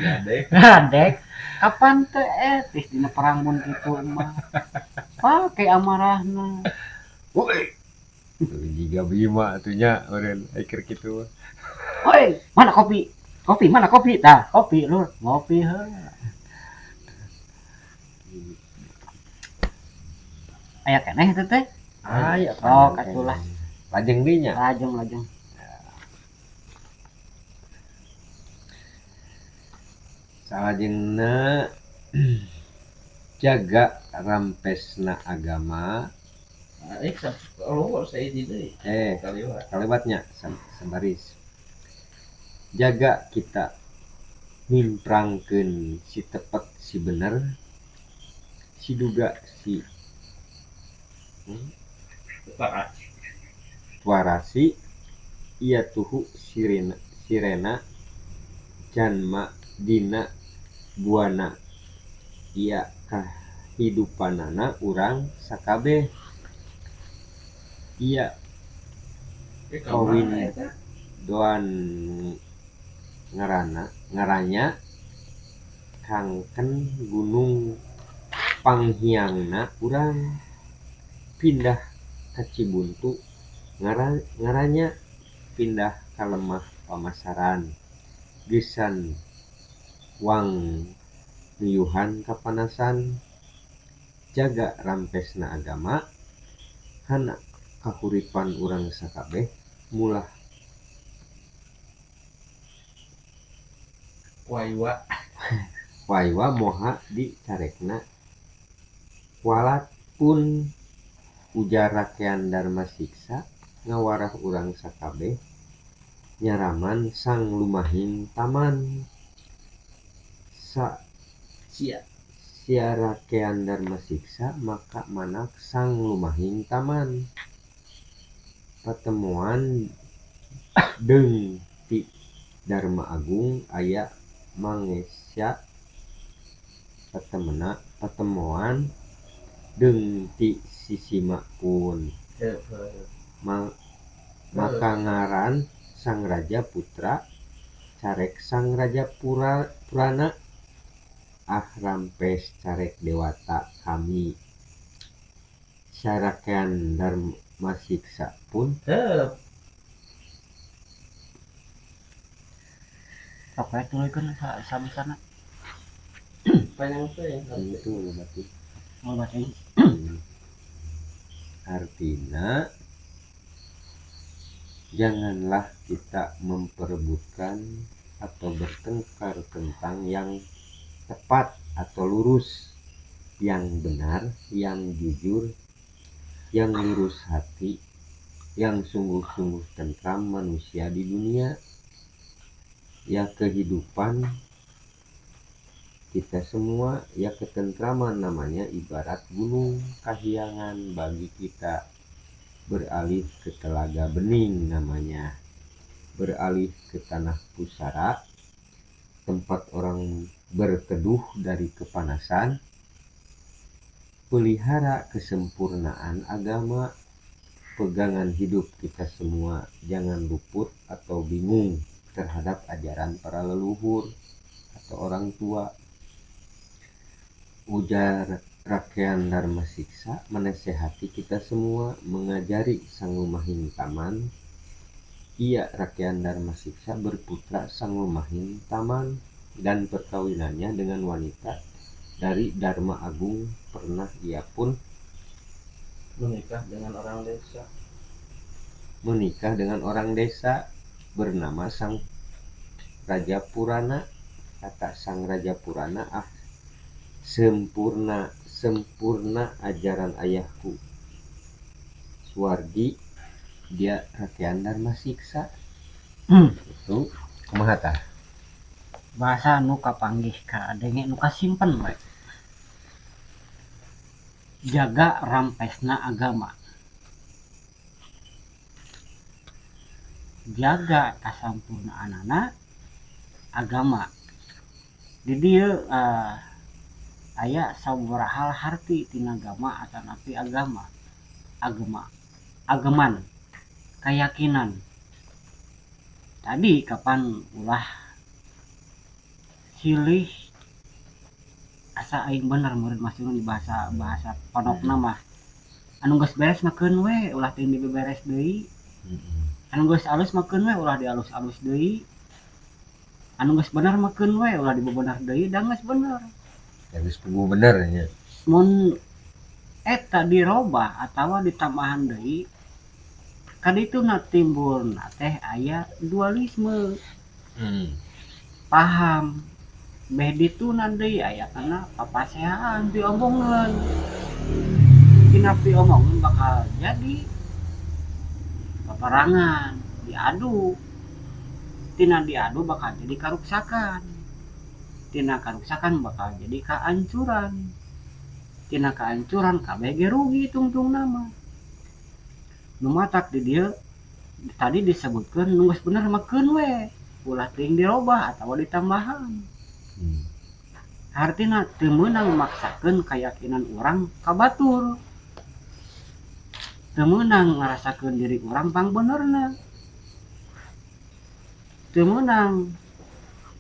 Ngadek. Kapan teh etis dina perang mun kitu mah. Pake amarahna. Woi. Jiga Bima atuh nya eureun keur kitu mah. Woi, mana kopi? Kopi mana kopi? Tah, kopi lur, ngopi heula. Aya keneh teh teh? Aya. Oh, katulah. Lajeng deui nya. Lajeng, lajeng. Salajengna jaga rampesna agama. Kaliwatnya sabaris. Jaga kita nimprangkeun si tepet si bener, si duga si warasi ia tuhu sirena, sirena janma dina buana ia kahidupanana urang sakabeh ia Kawin doan ngarana ngaranya kangken gunung panghiangna urang pindah ka Cibuntu ngaranya pindah ka lemah pamasaran geusan wang nuyuhan kapanasan jaga rampesna agama kana kahuripan urang sakabeh mulah waiwa waiwa moha dicarekna kualat pun ujar Rakean Darmasiksa ngawarah urang sakabeh nyaraman Sang Lumahing Taman sa sia sia Rakean Darmasiksa maka manak Sang Lumahing Taman patemuan deung ti Dharma Agung aya Mangesya patemena patemuan deung ti Sisima pun maka ngaran Sang Raja Putra carek Sang Raja Purana ah rampes carek dewata kami Sarakean Darmasiksa pun sok we tuluykeun sabisana panjang teh itu berarti mau bacain. Artinya janganlah kita memperebutkan atau bertengkar tentang yang tepat atau lurus, yang benar, yang jujur, yang lurus hati, yang sungguh-sungguh tentram manusia di dunia. Ya kehidupan kita semua, ya ketentraman namanya ibarat gunung kahyangan bagi kita beralih ke telaga bening namanya, beralih ke tanah pusara tempat orang berteduh dari kepanasan, pelihara kesempurnaan agama, pegangan hidup kita semua, jangan luput atau bingung terhadap ajaran para leluhur atau orang tua. Ujar Rakean Darmasiksa menasehati kita semua, mengajari Sang Lumahing Taman. Ia Rakean Darmasiksa berputra Sang Lumahing Taman dan perkawinannya dengan wanita dari Dharma Agung. Pernah ia pun menikah dengan orang desa. Menikah dengan orang desa bernama Sang Raja Purana. Kata Sang Raja Purana, ah sempurna, sempurna ajaran ayahku Suwardi, dia Rakean Darmasiksa. Itu kumaha tah? Bahasa nu kapanggih kadenge nu kasimpen we. Jaga rampesna agama. Jaga kasampurnaanana agama. Di dieu aya sabaraha harti tina agama atanapi agama. Agama, ageman, keyakinan. Tadi kapan ulah silih asa aing bener murid masih di bahasa bahasa pondokna mah. Anu geus beres mah keun we, ulah teuing dibeberes deui. Anu geus alus mah keun we, ulah dialus-alus deui. Anu geus bener mah keun we, ulah dibebener deui, da geus bener. Ya geus puguh bener nya. Mun eta dirobah atawa ditambahan deui, kadituna timbulna teh aya dualisme. Paham. Beh dituna deui aya kana papaseaan diomongeun. Dina piomongeun bakal jadi paparangan, diadu. Tina diadu bakal jadi karuksakan. Tina karuksakan bakal jadi kaancuran. Tina kaancuran kabeh ge rugi tungtungna mah. Nu matak di dieu tadi disebutkeun nu geus bener mah keun we, ulah teuing dirobah atawa ditambahan. Hartina teu meunang maksakeun kayakinan urang ka batur. Teu meunang ngarasakeun diri urang pangbenerna. Teu meunang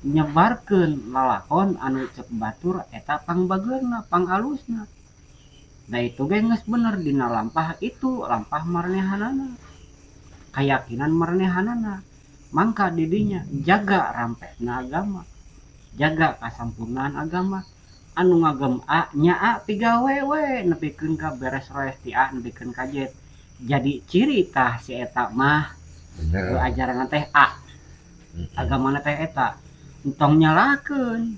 nyebarkeun lalakon anu cek batur eta pangbageurna, pangalusna. Da itu ge geus bener dina lampah itu, lampah marenehanana. Kayakinan marenehanana. Mangka di dinya jaga rampesna agama, jaga kasampurnaan agama. Anu ngagem A nya A pigawe we nepikeun ka beres roes ti A nepikeun ka Z. Jadi ciri tah si eta mah bener ajaran teh A. Agamana teh eta. Entong nyalahkeun.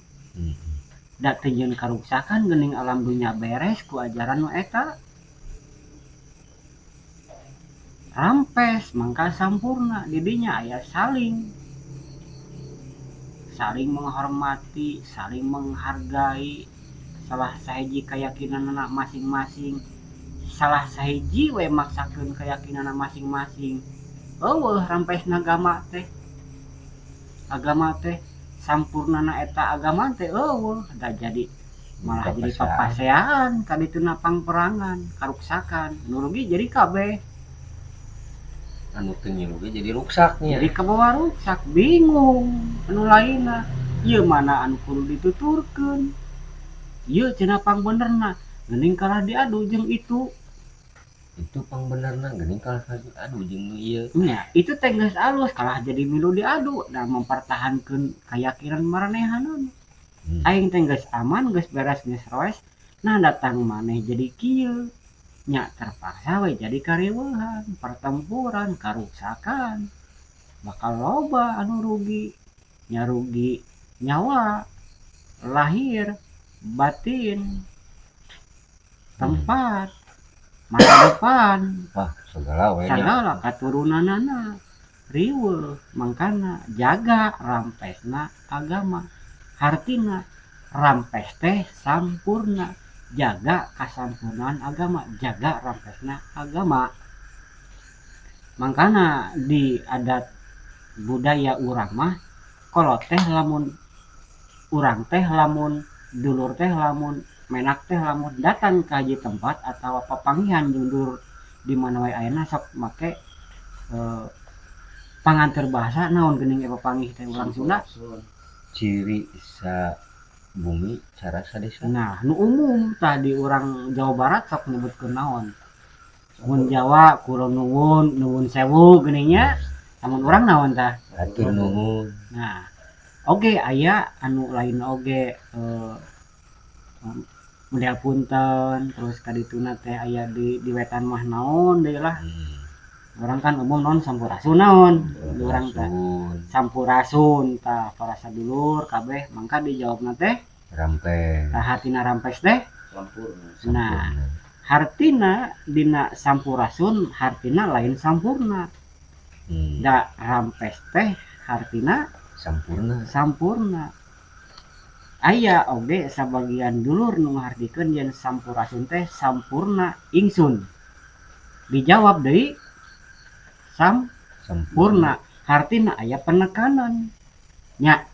Da teu nyieun karuksakan geuning alam dunya beres ku ajaran nu eta. Rampes mangka sampurna di dinya aya saling saling menghormati, saling menghargai salah sahiji keyakinanana masing-masing. Salah sahiji we maksakeun keyakinanana masing-masing. Eueuh rampesna agama teh. Agama teh sampurnana eta agama teh eueuh da jadi malah jadi papasean kadituna pangperangan, karuksakan, nu rugi jadi kabeh. Anu teu ngilu ge jadi ruksaknya. Jadi kabawa ruksak, bingung anu lainna. Ieu mana anu kudu dituturkeun. Ieu cenah pangbenerna, geuning kalah diadu jeung itu. Itu pangbenerna geuning kalah diadu jeung nu ieu. Nya, itu teh geus alus kalah jadi milu diadu dan mempertahankeun keyakinan maranehanana. Aing teh geus aman, geus beres, geus roes, nah datang maneh jadi kieu. Nya terpaksa we jadi kariweuhan, pertempuran, karuksakan. Bakal loba anu rugi, nya rugi nyawa, lahir, batin, tempat, masa depan. Wah, segala we nya. Sagala katurunanana riweuh, mangkana jaga rampesna agama. Hartina rampes teh sampurna, jaga kasampurnaan agama, jaga rampesna agama. Mangkana di adat budaya urang mah kolot teh lamun urang teh lamun dulur teh lamun menak teh lamun datang ka hiji tempat atawa papanggihan jeung dulur di mana wae ayana sok make panganteur bahasa naon geuning papanggih teh urang Sunda. Ciri sa bumi cara sadesa. Nah, nu umum tadi urang Jawa Barat sok nyebutkeun naon? Mun Jawa kula nuwun, nuwun sewu geuning nya. Lamun urang naon tah? Hatur nuhun. Nah, oge aya anu lain oge model punten terus kadituna teh aya di wetan mah naon deui lah. Urang kan umum naon sampurasun naon di urang teh. Sampurasun tah para sadulur kabeh mangka dijawabna teh rampes. Tah hartina rampes teh sampurna. Nah, hartina dina sampurasun hartina lain sampurna. Da rampes teh hartina sampurna. Sampurna. Aya oge sabagian dulur nu ngahartikeun yen sampurasun teh sampurna ingsun. Dijawab deui sampurna. Hartina aya penekanan. Nya.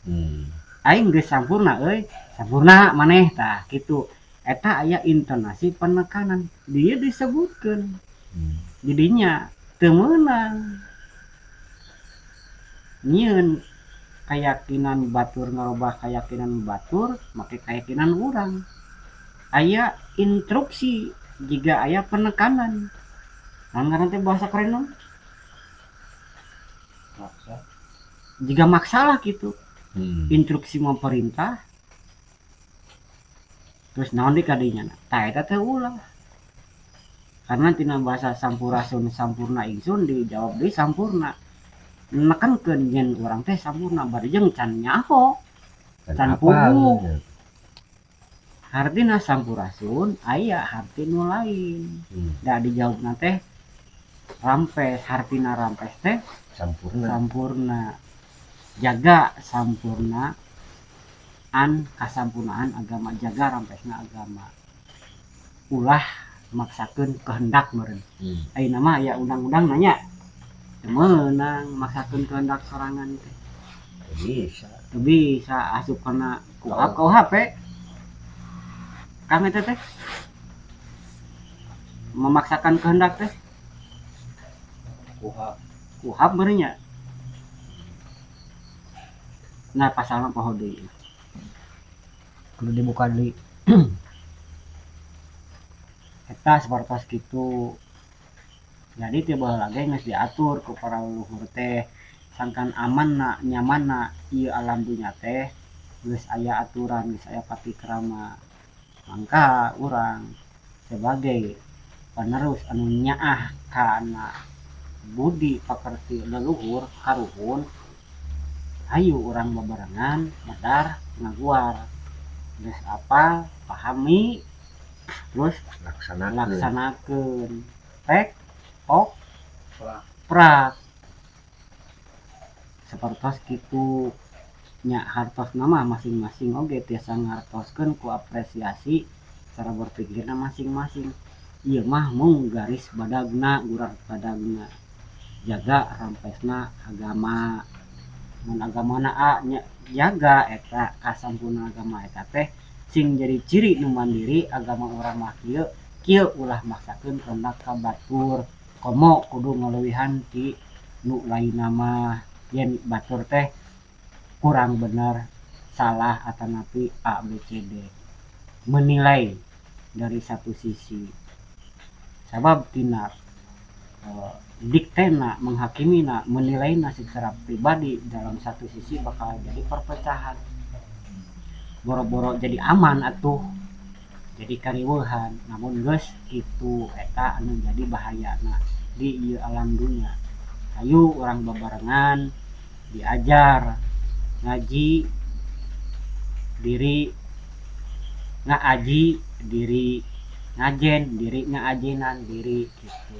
Aing geus sampurna euy, sampurna maneh tah kitu. Eta aya intonasi penekanan, dia disebutkeun. Jadinya teu meunang nyieun keyakinan batur ngarobah keyakinan batur make keyakinan urang. Aya instruksi jika aya penekanan. Naon ngaran teh bahasa keren naon? Maksa. Jika maksalah gitu. Instruksi memerintah. Terus naon di kadinya? Tah eta teh ulah. Karena tina bahasa sampurasun sampurna ingsun dijawab deui sampurna. Nekankeun yen urang teh sampurna bari jeung can nyaho. Can puguh. Hartina sampurasun aya harti nu lain. Da dijawabna teh rampes, hartina rampes teh sampurna. Sampurna. Jaga sampurna an kasampurnaan agama, jaga rampesna agama. Ulah maksakeun kehendak meureun. Ayeuna mah aya undang-undang nanya. Teu meunang maksakeun kehendak sorangan teh. Bisa. Teu bisa asup kana KUHP KUHP. Kang eta teh memaksakan kehendak teh. Kuhap. Kuhap meureun nya. Nah, pasalna poho deui. Kudu dibuka deui. Eta sapertos kitu. Jadi ti baheula ge geus diatur ku para leluhur teh sangkan amanna nyamanna ieu alam dunya teh geus aya aturan, geus aya patikrama. Mangka urang sebagai penerus anu nyaah kana budi pakerti leluhur karuhun, hayu urang bebarengan medar ngaguar geus apal pahami terus laksanakeun, laksanakeun pek pok prak sapertos kitu nya. Hartosna mah masing-masing oge tiasa ngartoskeun ku apresiasi cara berpikirna masing-masing. Ieu mah mung garis badagna, gurat badagna, jaga rampesna agama. Mun agamana A nya jaga eta kasampurna agama eta teh sing jadi ciri nu mandiri. Agama urang mah kieu kieu, ulah maksakeun kehendak ka batur, komo kudu ngaleuwihan ti nu lainna mah yen batur teh kurang bener, salah atanapi A B C D. Menilai dari satu sisi sabab tina diktena menghakimina menilainya secara pribadi dalam satu sisi bakal jadi perpecahan, boro-boro jadi aman atuh jadi kariweuhan. Namun geus kitu eta anu jadi bahayana di ieu alam dunya. Hayu urang bebarengan diajar ngaji diri, ngaaji diri, ngajen diri, ngaajenan diri gitu.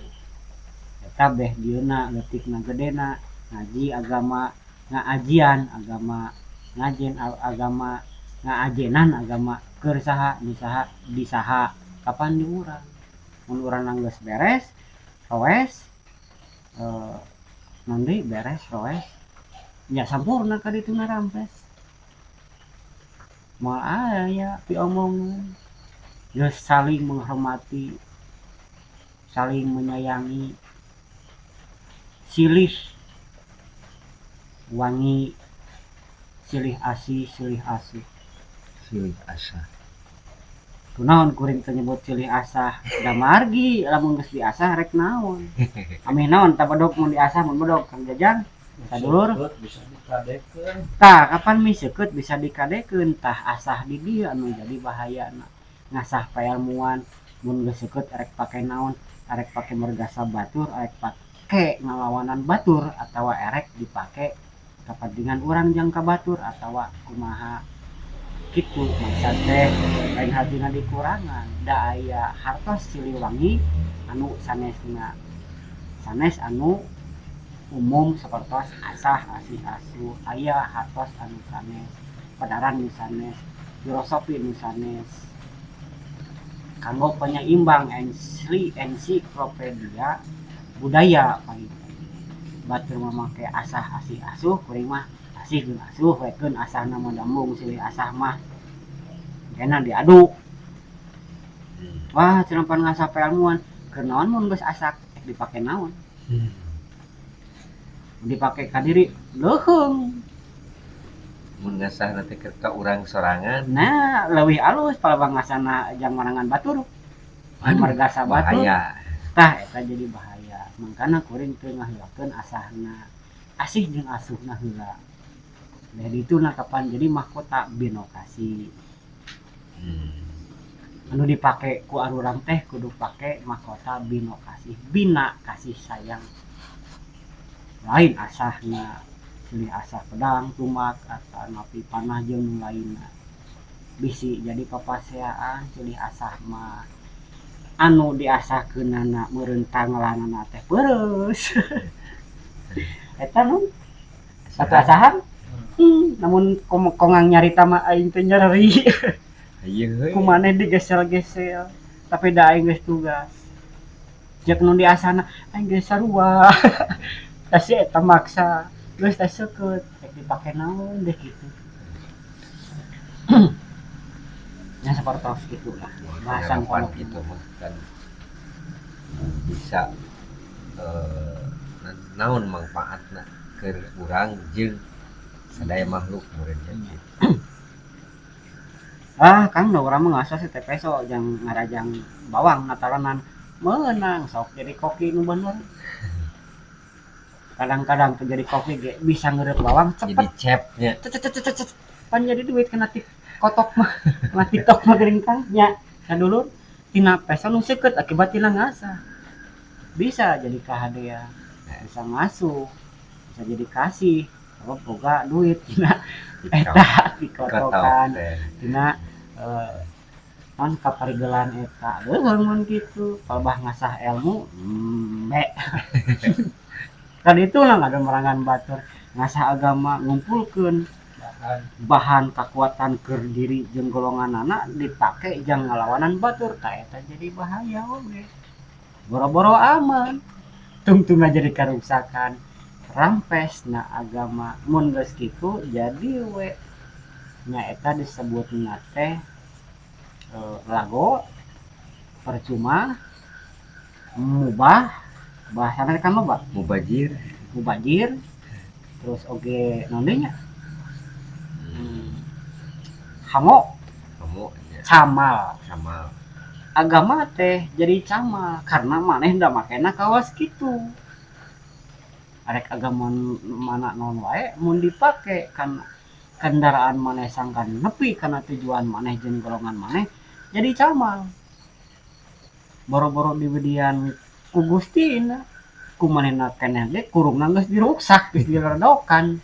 Eta beh dieuna leutikna gedena ngaji agama, ngaajian agama, ngajen agama, ngaajenan agama keur saha, nu saha, di saha, kapan di urang. Mun urang geus beres roes, naon deui, beres roes nya sampurna ka dituna rampes moal aya piomongeun. Geus saling menghormati, saling menyayangi, silih wangi, silih asih, silih asuh, silih asah. Kunaon kuring teh nyebut silih asah? Da margi lamun geus diasah rek naon, ameh naon tah bedog mun diasah, mun bedog Kang Jajang sadulur bisa dikadekeun. Tah kapan miseukeut bisa dikadekeun, tah asah di dieu anu jadi bahayana. Ngasah paelmuan mun geus seukeut erek pake naon, erek pake mergasa batur, erek pake ngalawanan batur, atawa erek dipake kapentingan urang jang ka batur atawa kumaha kitu. Maksad teh lain hatina dikurangan, da aya hartos Siliwangi anu sanesna, sanes anu umum sapertos asah asih asuh. Aya hartos anu sanes, padaran nu sanes, filosofi nu sanes kanggo penyeimbang ensiklopedia budaya paling batur mamakai asah asih asuh. Kuring mah asih jeung asuh we keun asahna mah dambung silih asah mah kena diadu. Wah cenah pan ngasah paelmuan keur naon mun geus asak dipake naon, dipake ka diri leuheung. Mun ngasah teh keur ka urang sorangan. Nah leuwih alus palebah ngasana jang marangan batur, margasa batur. Bahaya. Tah eta jadi bahaya. Mangkana kuring teu ngaheulakeun asahna, asih jeung asuhna heula. Dari itu nah kapan jadi mahkota binokasi. Anu dipake ku arurang teh kudu pake mahkota binokasi, bina kasih sayang. Lain asahna, silih asah pedang, tumak atau napi panah jeung nu lainna. Bisi jadi papaseaan silih asah mah. Anu diasahkeunana meureun tanglanana teh peureus. Eta nun satu asahan. Namun kongang nyarita mah aing teh nyereri. Ieu ku maneh digesel-gesel, tapi da aing geus tugas. Jeung nu diasahna aing geus sarua. Da si eta maksa, geus teh seukeut, rek dipake naon deh kitu. Ya sapertos kitu lah. Bahasan harapan kolot gitu mah kan bisa Naon mangfaatna keur urang jeung sadaya makhluk meureun nya gitu. Ah, Kang, da urang mah ngasah si teh peso jang ngarajang bawang natalanan meunang sok jadi koki nu bener. Kadang-kadang tuh jadi koki ge bisa ngeureup bawang cepet. Jadi chefnya. Cet. Pan jadi duit kena kotok mah, kena TikTok mah geuning Kang nya. Sadulur tina peso nu seukeut akibat tina ngasah. Bisa jadi kahadean, bisa ngasuh, bisa jadi kasih, kalau boga duit tina eta dikotokan tina non kaparigelan eta leuheung mun kitu palebah ngasah ilmu be. Kan itu lah ada merangan batur ngasah agama ngumpulkeun bahan kekuatan keur diri jeung golonganana dipake jang ngalawanan batur ta eta jadi bahaya oge. Boro-boro aman tungtungna jadi karuksakan rampes na agama mun geus kitu jadi we nya eta disebutna teh lago percuma mubah bahasana kan loba mubajir mubajir terus oge naon deui nya hamo hamo nya camal camal agama teh jadi camal karena maneh da makena kawas kitu arek agama mana naon wae mun dipake kan kendaraan maneh sangkan nepi kana tujuan maneh jeung golongan maneh jadi camal boro-boro diwedian ku Gustina ku manehna keneh ge kurungna geus diruksak geus diredokan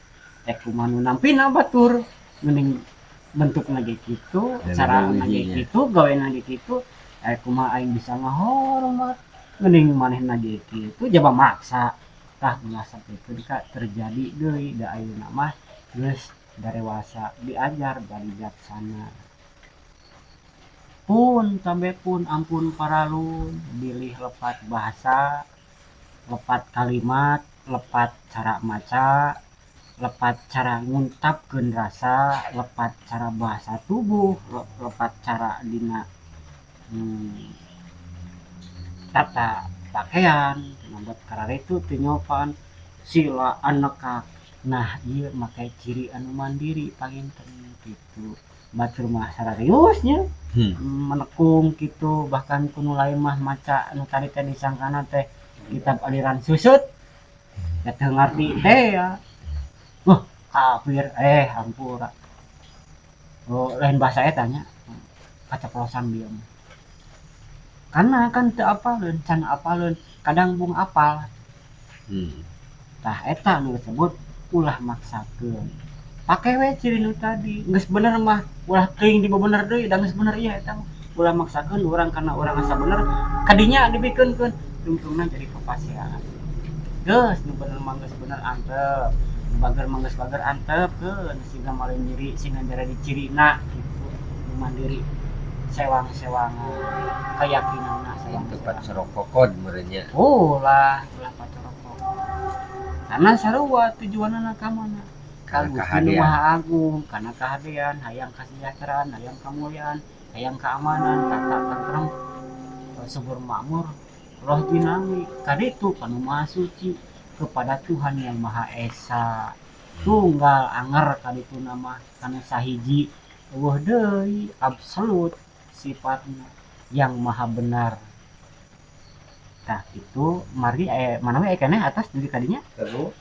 kumaha nu nampina batur mending bentukna ge kitu carana ge kitu gawena ge kitu kumaha aing bisa ngahormat mending manehna ge kitu jaba maksa tah ulah sakitu ka terjadi deui da ayeuna mah geus darewasa diajar bari bijaksana pun sampai pun ampun paralun bilih lepat bahasa lepat kalimat lepat cara maca lepat cara nguntapkeun rasa lepat cara bahasa tubuh lepat cara dina tata pakaian nambat kararitu teu nyopan sila anekak nah ieu make ciri anu mandiri panginten kitu batur mah sararius nya menekung kitu bahkan ku nu lain mah maca nu tadi teh disangkana teh kitab aliran susut da teu ngarti teh ya wah kafir hampura oh lain bahasa eta nya kaceplosan dia mah karena kan teu apaleun can apaleun kadang bung apal tah eta nu disebut ulah maksakeun pake we ciri nu tadi geus bener mah ulah teuing dibebener deui da geus bener ieu eta mah ulah maksakeun urang kana urang asa bener kadinya dibikeunkeun tungtungna jadi kepasean geus nu bener mah geus bener antep nu bager mah geus bager antepkeun sehingga malin diri sehingga jadi cirina kitu nu mandiri sewang-sewangan keyakinanna sewang-sewangan tempat serokokon meureun nya ulah ulah pacorokok karena sarua tujuanna ka mana ka Gusti Nu Maha Agung kana kahadean hayang kasejahteraan hayang kamuliaan hayang keamanan tata tentrem subur makmur roh jinami kaditu kanu Maha Suci kepada Tuhan Yang Maha Esa tunggal anger kaditu nama kana sahiji eueuh deui absolut sifatna yang maha benar tah itu margi manawi aya keneh atas dugi kadinya terus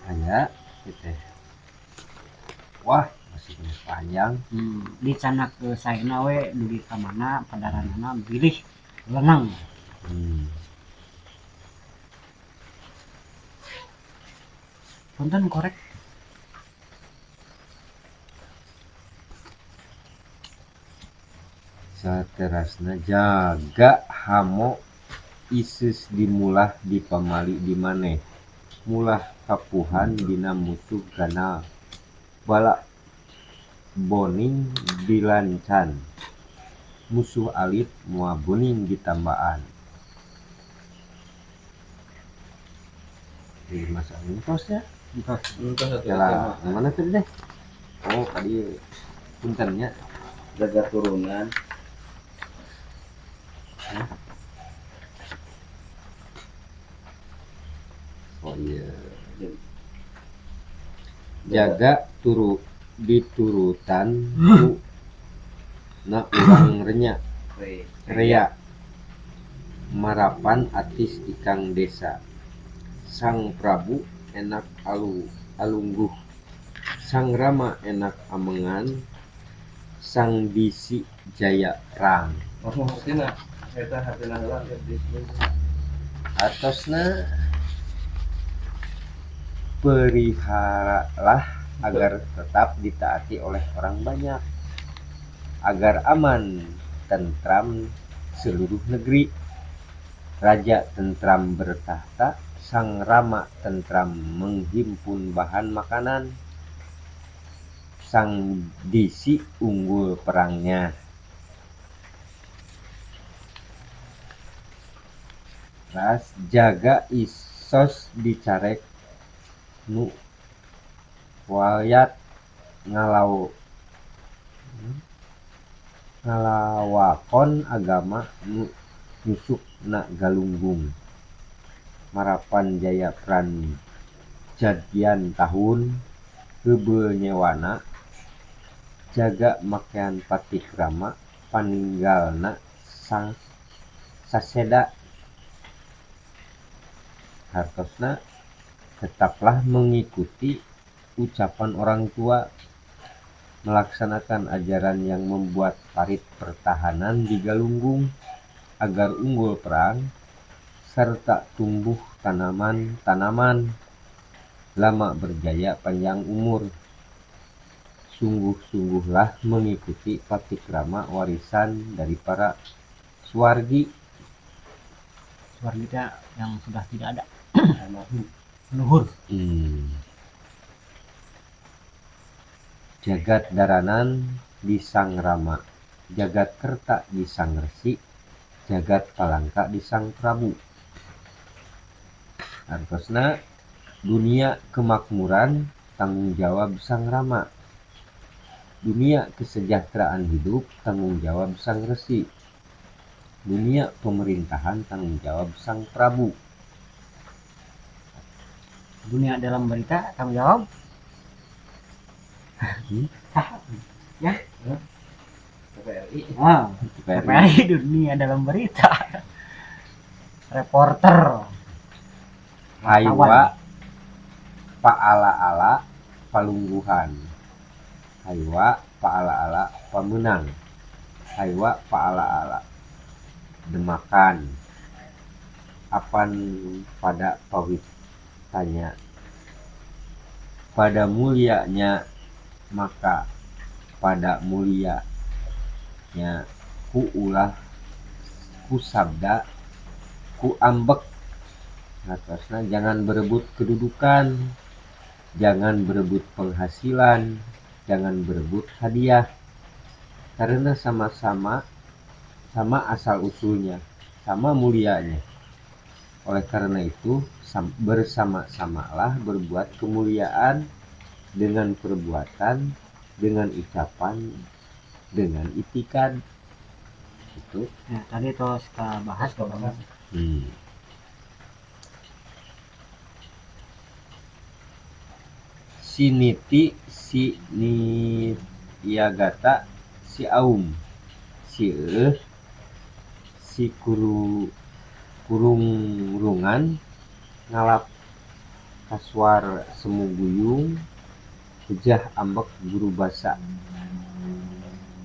aya kitu wah masih panjang dicanak ke saena we dugi ka mana padaranana bilih lenang punten korek saterasna jaga hamo isis dimulah dipamali di maneh mulah kapuhan dina mutu ganal bala boning dilancan musuh alit moal boning ditambaan di masa entos ya entos lah mana tadi deh oh tadi puntennya jaga turunan oh iya Jaga turu diturutan ku na urang renya rea marapan atis ikang desa. Sang Prabu enak alungguh, Sang Rama enak amengan, Sang Disi jaya prang. Oh, hartina eta hartina heula disebut. Artosna periharalah agar tetap ditaati oleh orang banyak, agar aman tentram seluruh negeri. Raja tentram bertahta, Sang Rama tentram menghimpun bahan makanan, Sang Disi unggul perangnya. Ras jaga isos dicarek nu wayat ngalawakon agama nu nyusuk na galunggung. Marapan jaya pran jadian tahun heubeul nyewana, jaga makean patikrama paninggalna sang saseda. Hartosna tetaplah mengikuti ucapan orang tua, melaksanakan ajaran yang membuat parit pertahanan di Galunggung agar unggul perang serta tumbuh tanaman-tanaman lama berjaya panjang umur. Sungguh-sungguhlah mengikuti patikrama warisan dari para suwargi. Suwargi itu yang sudah tidak ada. Leluhur. Jagat daranan di Sang Rama, jagat kerta di Sang Resi, jagat palangka di Sang Prabu. Artosna dunia kemakmuran tanggung jawab Sang Rama, dunia kesejahteraan hidup tanggung jawab Sang Resi, dunia pemerintahan tanggung jawab Sang Prabu. Dunia dalam berita tanggung jawab. Ya. TVRI. Wow. TVRI. TVRI dunia dalam berita. Reporter. Haywa paala-ala palungguhan. Haywa paala-ala pamenang. Haywa paala-ala demakan. Apan pada pawitanya. Pada mulianya maka pada mulianya ku ulah ku sabda ku ambek. Atasna jangan berebut kedudukan, jangan berebut penghasilan, jangan berebut hadiah, karena sama-sama sama asal usulnya, sama mulianya. Oleh karena itu bersama-samalah berbuat kemuliaan dengan perbuatan, dengan ucapan, dengan itikad. Itu. Ya, tadi terus kita bahas Terus kita bahas. Siniti si niagata si aum si eueuh si kurungrungan ngalap kasuar semu guyung hejah ambek guru basa.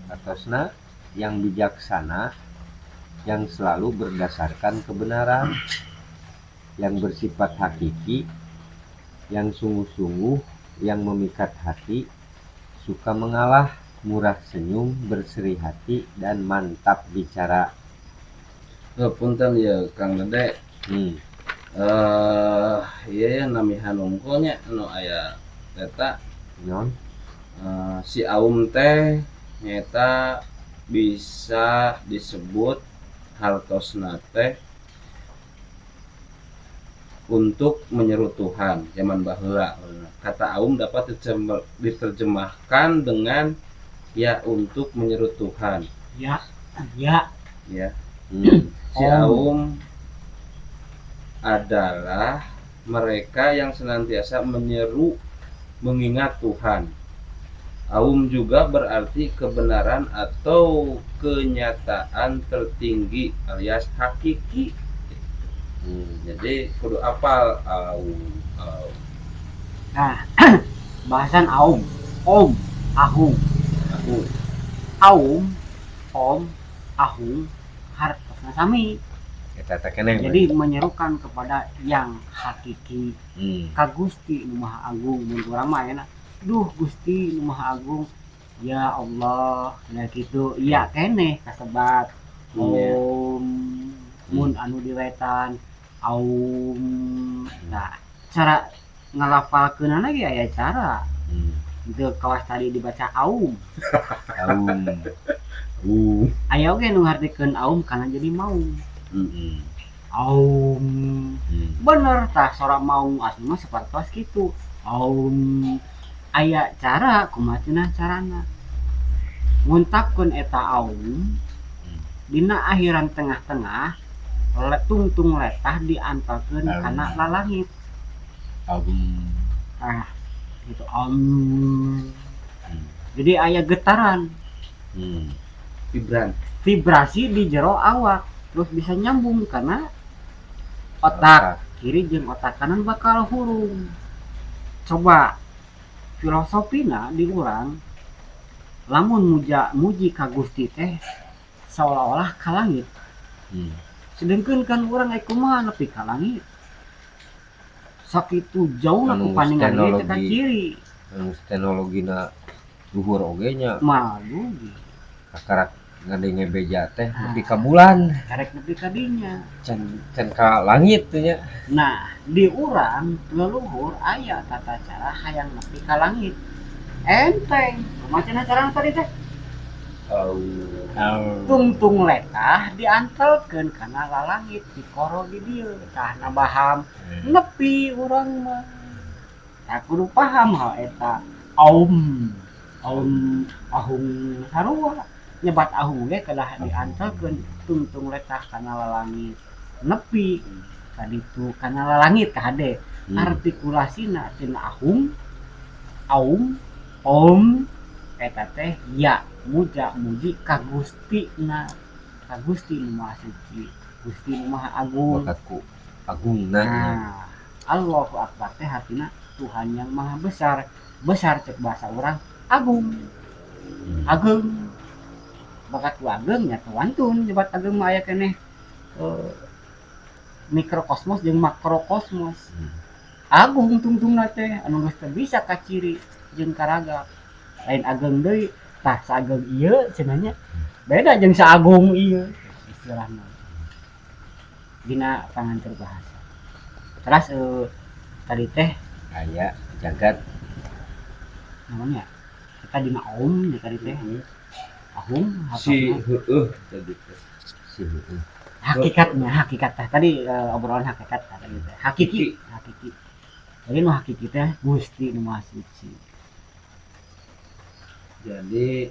Atasna yang bijaksana, yang selalu berdasarkan kebenaran, yang bersifat hakiki, yang sungguh-sungguh, yang memikat hati, suka mengalah, murah senyum, berseri hati, dan mantap bicara. Punten ya Kang Dede. Iya ya nami hanungko nya anu aya eta. Non? Si aum teh nyata bisa disebut hartosna teh untuk menyeru Tuhan zaman baheula. Kata aum dapat diterjemahkan dengan ya untuk menyeru Tuhan. Ya, ya. Ya. Si aum adalah mereka yang senantiasa menyeru Mengingat Tuhan. Aum juga berarti kebenaran atau kenyataan tertinggi alias hakiki. Jadi kudu apal aum, aum. Nah, bahasan aum, om, ahung. Ahung. Aum, om, ahung, hartosna sami. Eta teh keneh. Jadi menyerukan kepada yang hakiki. Ka Gusti Nu Maha Agung, mun urang mah ayeuna, duh Gusti Nu Maha Agung, ya Allah, nah gitu, iya keneh kasebat. Om, mun anu di wetan, aum. Nah, cara ngalafalkeunana ge aya cara. Itu kawas tadi dibaca aum. Aum. Aya oge nu ngartikeun aum kana jadi maung. Aum. Bener tah sora maung asli mah sapertos kitu. Aum. Aya cara kumaha cenah carana. Nguntapkeun eta aum dina akhiran tengah-tengah tungtung letah diantarkeun kana lalangit. Aum. Ah, gitu aum. Jadi aya getaran. Vibran. Vibrasi di jero awak terus bisa nyambung karena otak kiri jeung otak kanan bakal hurung. Coba filosofina di urang lamun muji ka Gusti teh seolah-olah ka langit. Sedengkeun kan urang aya kumaha nepi ka langit. Sakitu jauhna Anu ku paningan ieu teh ka teknologi. ciri. Anu teknologina luhur oge nya. Malu ge. Kakarak ngadenge beja teh nepi ka bulan. Karek nepi ka dinya. Can ka langit teh nya. Nah, di urang leluhur aya tata cara hayang nepi ka langit. Enteng. Kumaha cenah carana tadi teh? Au. Tungtung letah diantelkeun kana lalangit dikoro di dieu. Tah nabaham nepi urang mah. Tah kudu paham hal eta. Aum. Aum ahung sarua. Nyebat ahung ge kedah diantelkeun tungtung letah kana lalangit. Nepi kaditu kana lalangit ka hade. Artikulasina tina ahung, aum, om eta teh ya muja muji ka Gustina, ka Gusti Nu Maha Suci, Gusti Nu Maha Agung. Bakat ku agungna. Nah, Allahu Akbar teh artina Tuhan yang Maha Besar. Besar cek bahasa urang agung. Agung. Bakat ku ageng nya wantun nyebat ageng mah aya keneh mikrokosmos jeung makrokosmos. Agung tungtungna teh anu geus teu bisa kaciri jeung karaga. Lain ageng deui, tah saageng ieu cenah nya. Beda jeung saagung ieu istilahna. Dina panganteur bahasa. Terus tadi teh aya jagat namanya kita dina aum ya tadi teh. Ahung, Si hakikatnya. heueuh tadi teh. Si heueuh. Hakikatnya, hakikat teh. Tadi obrolan hakikat teh tadi teh. Hakiki, hakiki. Jadi nu hakiki teh Gusti Nu Maha Suci. Jadi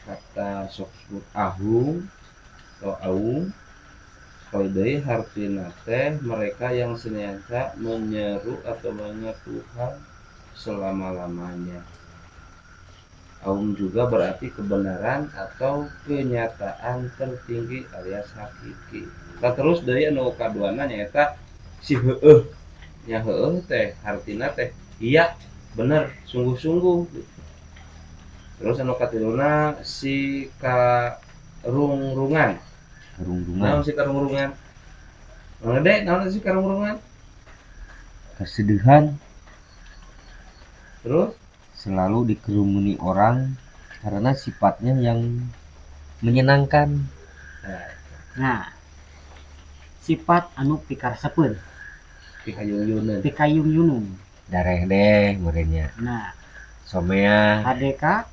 kata sok sebut ahung atau aung sekali deui hartina teh mereka yang senantiasa menyeru atau mengingat Tuhan selama-lamanya. Aum juga berarti kebenaran atau kenyataan tertinggi alias hakiki. Nah, terus deui anu kaduana nyaeta si heueuh. Nya heueuh teh hartina teh iya bener sungguh-sungguh. Terus anu katiluna si karungrungan. Karungrungan. Naon si karungrungan? Naon dek, naon si karungrungan? Kesedihan. Terus selalu dikerumuni orang karena sifatnya yang menyenangkan. Nah, sifat anu pikaresepeun. Pikayung-yunun. Pikayung-yunun. Dareh deh meureunnya. Nah. Somea. HDK.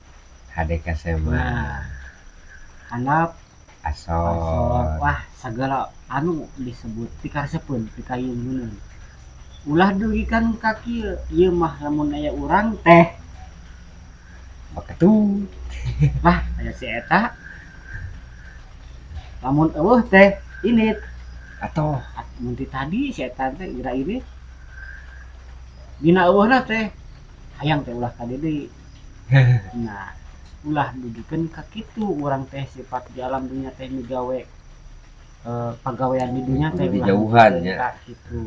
HDK Sema. Nah. Handap. Asor. Asor. Wah, segala anu disebut pikaresepeun, pikayung-yunun. Ulah dugikan ka kieu, ieu mah lamun aya urang teh. Baketu. Wah, aya si eta. Lamun eueuh teh init. Atoh. Mun ti tadi si eta teh ira init. Dina eueuhna teh Hayang teh ulah ka dieu deui. Nah, ulah dugikeun ka kitu urang teh sifat di alam dunya teh migawe pagawean di dunya teh Kudu ulah dijauhan dugikeun nya. ka kitu.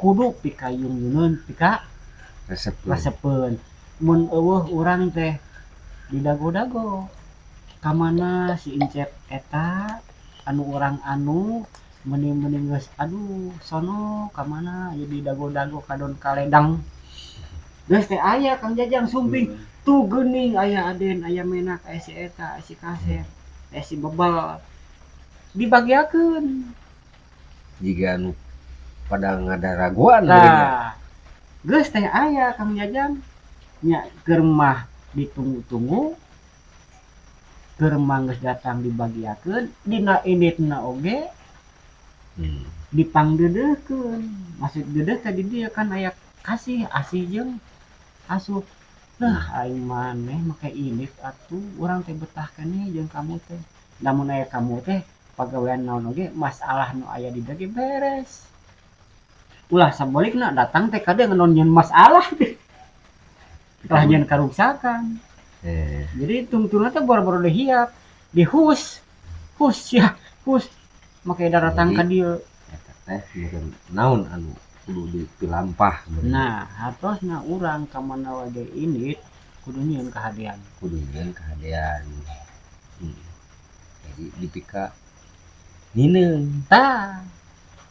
Kudu pikayung-yuneun pika Resepeun. resepeun. Mun eueuh urang teh didago-dago. Ka mana si Incep eta anu urang anu meni-meni geus aduh sono ka mana jadi dago-dago kadon kaledang. Geus teh aya Kang Jajang sumping tuh geuning aya Aden, aya Menak, aya si eta, aya si Kasep, aya si Bebel. Dibagiakeun. Jiga anu pada ngadaraguan meureun. Nah, geus teh aya Kang Jajang nya keur mah ditunggu-tunggu, keur mah geus datang dibagiakeun, dina inditna oge dipangdeudeuhkeun. Maksud deudeuh teh di dieu kan aya kasih, asih jeung asuh. Lah aing maneh make indit atuh urang teh betah keneh jeung kamu teh. Lamun aya kamu teh pagawean naon oge masalah nu aya di dieu ge beres. Ulah sabalikna datang teh kade ngenon nyeun masalah deh. Ulah nyeun karuksakan. Jadi tungtungna teh boro-boro dihiap, dihus. Hus ya, hus. Make daratang ka dieu. Eta teh meureun naon anu kudu dipilampah meureun. Nah, hartosna urang ka mana wae ge indit kudu nyieun kahadean. Kudu nyieun kahadean. Jadi dipika nineung. Tah.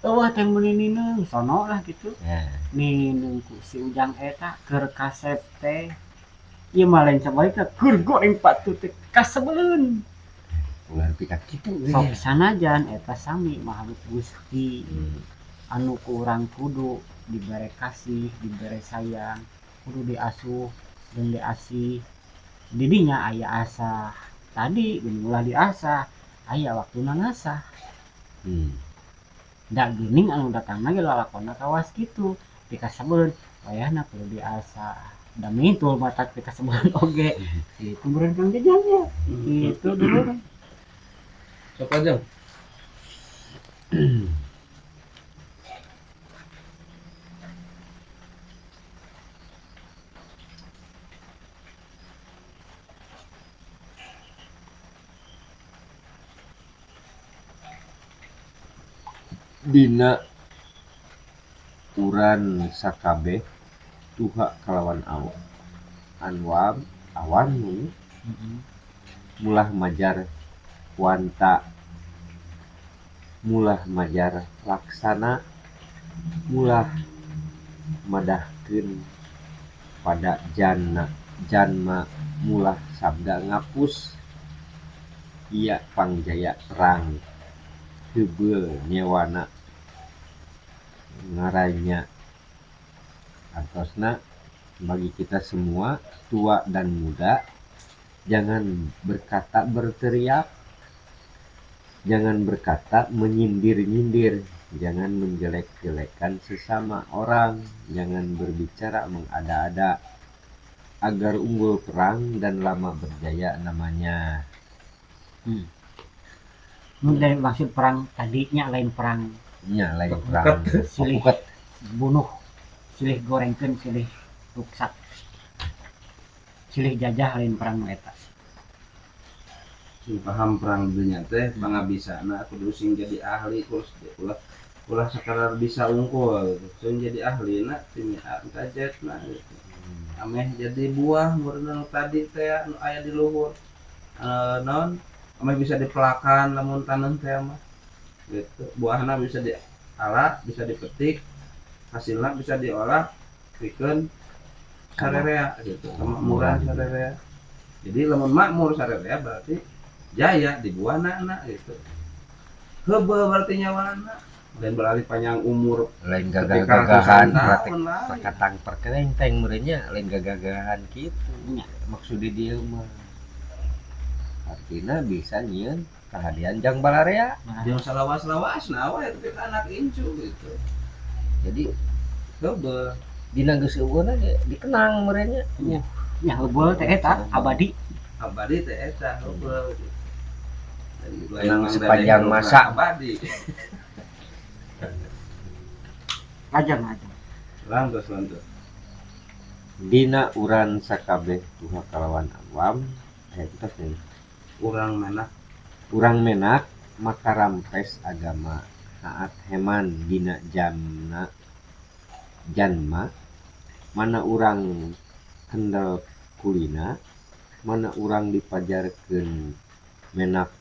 Eueuh teh meuni nineung sono lah kitu. Nineung ku si Ujang eta keur kasep teh. Ieu mah lain sabalikna keur goreng patut teh kasebeleun. Ulah nepi ka kitu ge. Sok sanajan eta sami makhluk Gusti. Anu ku urang kudu dibere kasih, dibere sayang, kudu diasuh jeung diasih. Didinya aya asah. Tadi geuning ulah diasah, aya waktuna ngasah. Da geuning anu datangna ge lalakonna kawas kitu, pikasebeleun wayahna kudu diasah. Da mintul matak pikasebeleun oge. Kitu meureun Kang Jajang nya. Kitu dulur. Sok aja. Dina uran sakabeh tuha kalawan awan anwam awan mulah majar wanta mulah majar laksana mulah madahkeun pada jana janma mulah sabda ngapus ia pangjaya terang heubeul nyewana ngaranya artosna bagi kita semua tua dan muda jangan berkata berteriak, jangan berkata menyindir-nyindir, jangan menjelek-jelekan sesama orang, jangan berbicara mengada-ada agar unggul perang dan lama berjaya namanya. Mun dari maksud perang tadinya lain perang. Nya lain perang. Silih Puket. bunuh, silih gorengkeun, silih ruksak. Silih jajah lain perang nu eta. Sing paham perang dunya teh pangabisana kudu sing jadi ahli terus ulah sekadar bisa unggul gitu. Sing jadi ahlina timi kajetna gitu. Ameh jadi buah meureun tadi teh nu aya di luhur. Naon ameh bisa dipelakan lamun taneuh teh mah gitu. Buahna bisa diala, bisa dipetik, hasilna bisa diolah pikeun sarerea gitu, kemakmuran sarerea. Jadi lamun makmur sarerea berarti jaya di buahna na gitu. Heubeul berarti nyawana dan berarti panjang umur lain ketika gagah-gagahan ratusan berarti tahun lain. Perkatang perkerenteng meureunnya lain gagah-gagahan kitu. Nya. Maksud di dieu mah artina bisa nyieun kahadean jang balarea. Nah. Jeung salawas-lawasna we tapi ka anak incu gitu. Jadi heubeul dina geus eueuhna ge dikenang meureunnya. Nya. Nya heubeul teh eta abadi. Abadi teh eta heubeul gitu. Kenang sepanjang masa. Abadi. Lajang, lajang. Lantus, lantus. Dina uran sakabeh tuha kalawan awam aya kitos nih. Urang menak. Urang menak maka rampes agama haat heman dina jamna janma mana urang kendel kulina mana urang dipajarkeun menak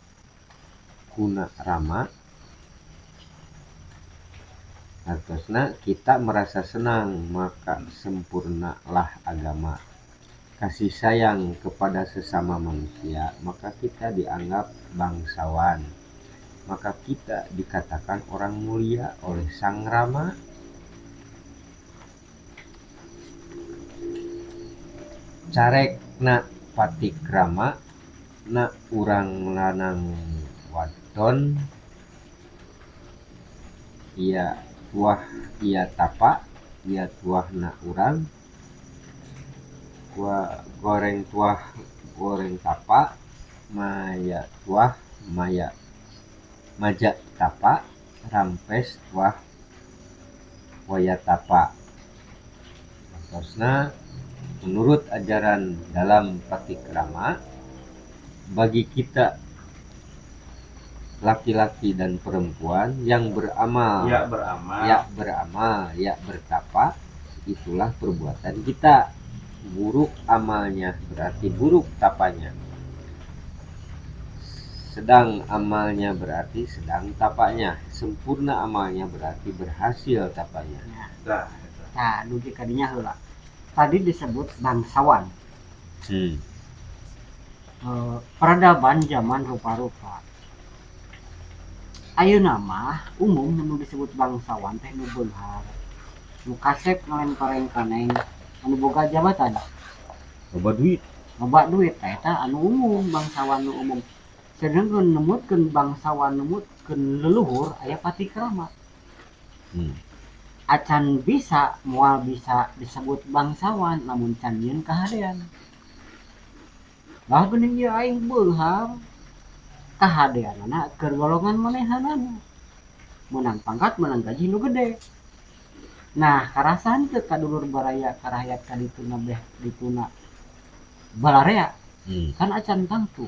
kuna rama. Artosna kita merasa senang maka sempurnalah agama. Kasih sayang kepada sesama manusia maka kita dianggap bangsawan. Maka kita dikatakan orang mulia oleh Sang Rama. Carekna patikrama na urang lanang wadon ia tuah ia tapa ia tuah na urang gua goreng tuah goreng tapa maya tuah maya maja tapa rampes tuah waya tapa. Maksudna menurut ajaran dalam patikrama bagi kita laki-laki dan perempuan yang beramal, ya beramal, ya beramal, ya bertapa, itulah perbuatan kita. Buruk amalnya berarti buruk tapanya. Sedang amalnya berarti sedang tapanya. Sempurna amalnya berarti berhasil tapanya. Nah, dugi kadinya heula. Tadi disebut bangsawan. Peradaban zaman rupa-rupa. Ayeuna mah umum nu disebut bangsawan teh nu beunghar. Nu kasep ngalempareng kaneng anu boga jabatan. Loba duit. Loba duit teh eta anu umum, bangsawan nu umum. Sedangkan numutkeun bangsawan numutkeun leluhur aya patikrama. Acan bisa moal bisa disebut bangsawan lamun can nyieun kahadean. Lah geuning ieu aing beunghar. Kahadeanana keur golongan manehanana. Menang pangkat, menang gaji nu gede. Nah, karasan teu ka dulur baraya ka rakyat ka dituna beh dituna balarea. Kan acan tangtu.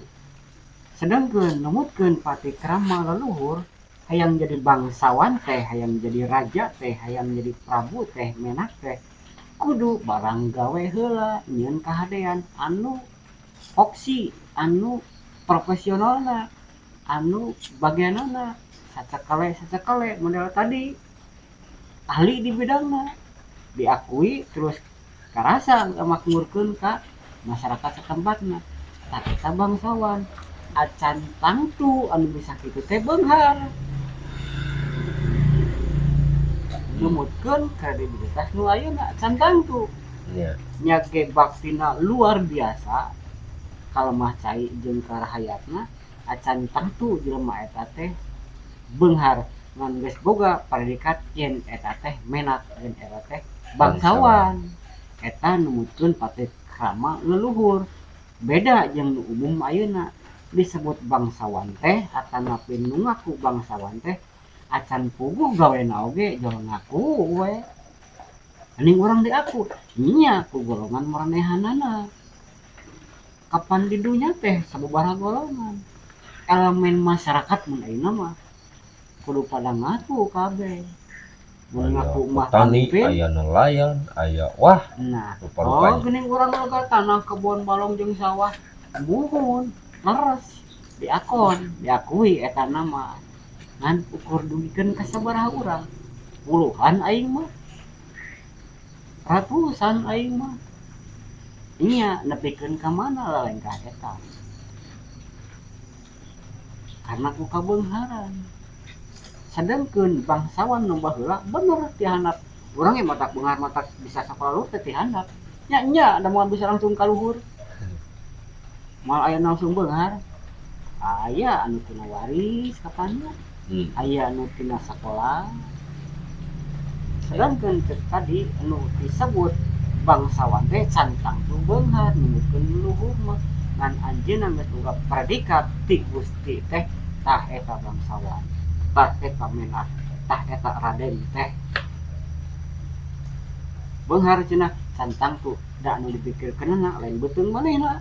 Sedangkeun numutkeun patikrama leluhur hayang jadi bangsawan teh, hayang jadi raja teh, hayang jadi prabu teh, menak teh kudu barang gawe heula nyieun kahadean anu opsi, anu profesionalna, anu bagianana sacakale model tadi ahli di bidangna diakui terus karasa ngamakmurkeun ka masyarakat setempatna. Tah eta bangsawan acan tangtu anu bisa kitu teh beunghar. Numutkeun kredibilitas nu ayeuna acan tangtu. Nya ge baktina luar biasa kalemah cai jeung karahayatna acan tangtu jelema eta teh beunghar ngan geus boga predikat yen eta teh menak yen eta teh bangsawan. Eta numutkeun patikrama leluhur. Beda jeung nu umum ayeuna disebut bangsawan teh atanapi nu ngaku bangsawan teh acan puguh gawena oge jol ngaku we. Aning urang diaku nya ku golongan maranehanana. Kapan di dunya teh sababaraha golongan. Elemen masyarakat mun ayeuna mah kudu pada ngaku kabeh. Mun ngaku mah petani, pemimpin, aya nelayan, aya wah. Nah, rupa-rupanya. oh geuning urang lega tanah kebon balong jeung sawah. Muhun, leres, diakon, diakui eta nama. Ngan ukur dugikeun ka sabaraha urang. Puluhan aing mah. Ratusan aing mah. Nya nepikeun ka mana lalengkah eta. Karena ku kabeungharan. Sedangkeun bangsawan nu baheula bener ti handap. Urang ge matak beunghar matak bisa sakola luhur teh ti handap. Nya nya da moal bisa langsung ka luhur. Moal aya langsung beunghar. Aya anu tina waris kapannya. Aya anu tina sakola. Sedangkeun cek tadi anu disebut bangsawan teh can tangtu beunghar numutkeun leluhur mah. Ngan anjeunna geus boga predikat ti Gusti teh tah eta bangsawan. Tah eta menak, tah eta raden teh. Beunghar cenah can tangtu da anu dipikirkeunana lain beuteung manehna.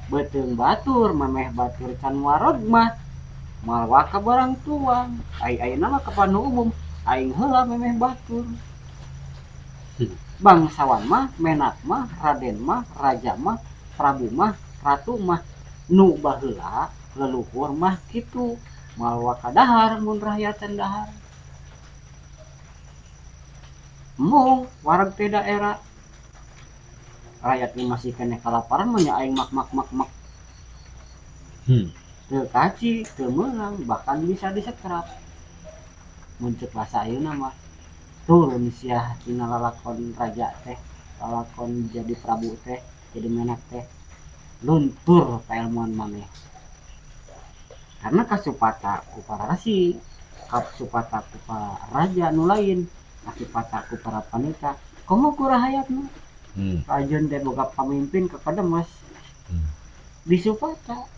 Beuteung batur mameh batur can wareg mah moal waka barang tuang. Ai ayeuna mah kapan nu umum aing heula memeh batur. Bangsawan mah, menak mah, raden mah, raja mah, prabu mah, ratu mah nu baheula leluhur mah kitu moal waka dahar mun rakyat can dahar. Mung wareg teh daerah rakyat ini masih keneh kalaparan mah nya aing mak mak mak mak. Teu kaci, teu meunang, bahkan bisa disetrap. Mun ceuk basa ayeuna mah turun sia tina lalakon raja teh, lalakon jadi prabu teh, jadi menak teh, luntur kailmuan maneh. Karena kasupata ku para rasi, kasupata ku para raja nu lain, kasupata ku para panita, komo ku rahayatna. Rajon teh boga pamimpin kepada mas. Disupata.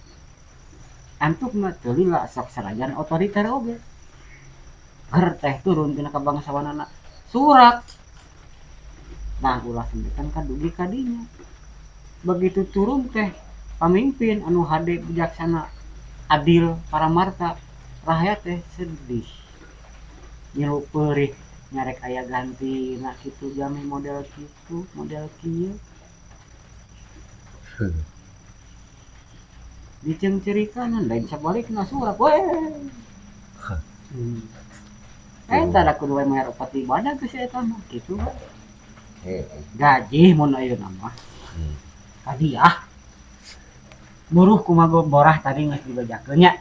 Antukna teu lila sok sarajan otoriter oge. Ger teh turun tina kabangsawanana surak. Nah ulah sampekan ka dugi ka dinya. Begitu turun teh pamimpin anu hade bijaksana adil paramarta rakyat teh sedih. Nyilu peurih nyarek aya ganti na kitu jami model kitu model kieu. Diceungceurikanan lain sabalikna surak we. Eta da kudu we mayar opat ibadah geus eta mah kitu we. Gaji mun ayeuna mah. Hadiah. Buruh kumaha borah tadi geus dibejakeun nya.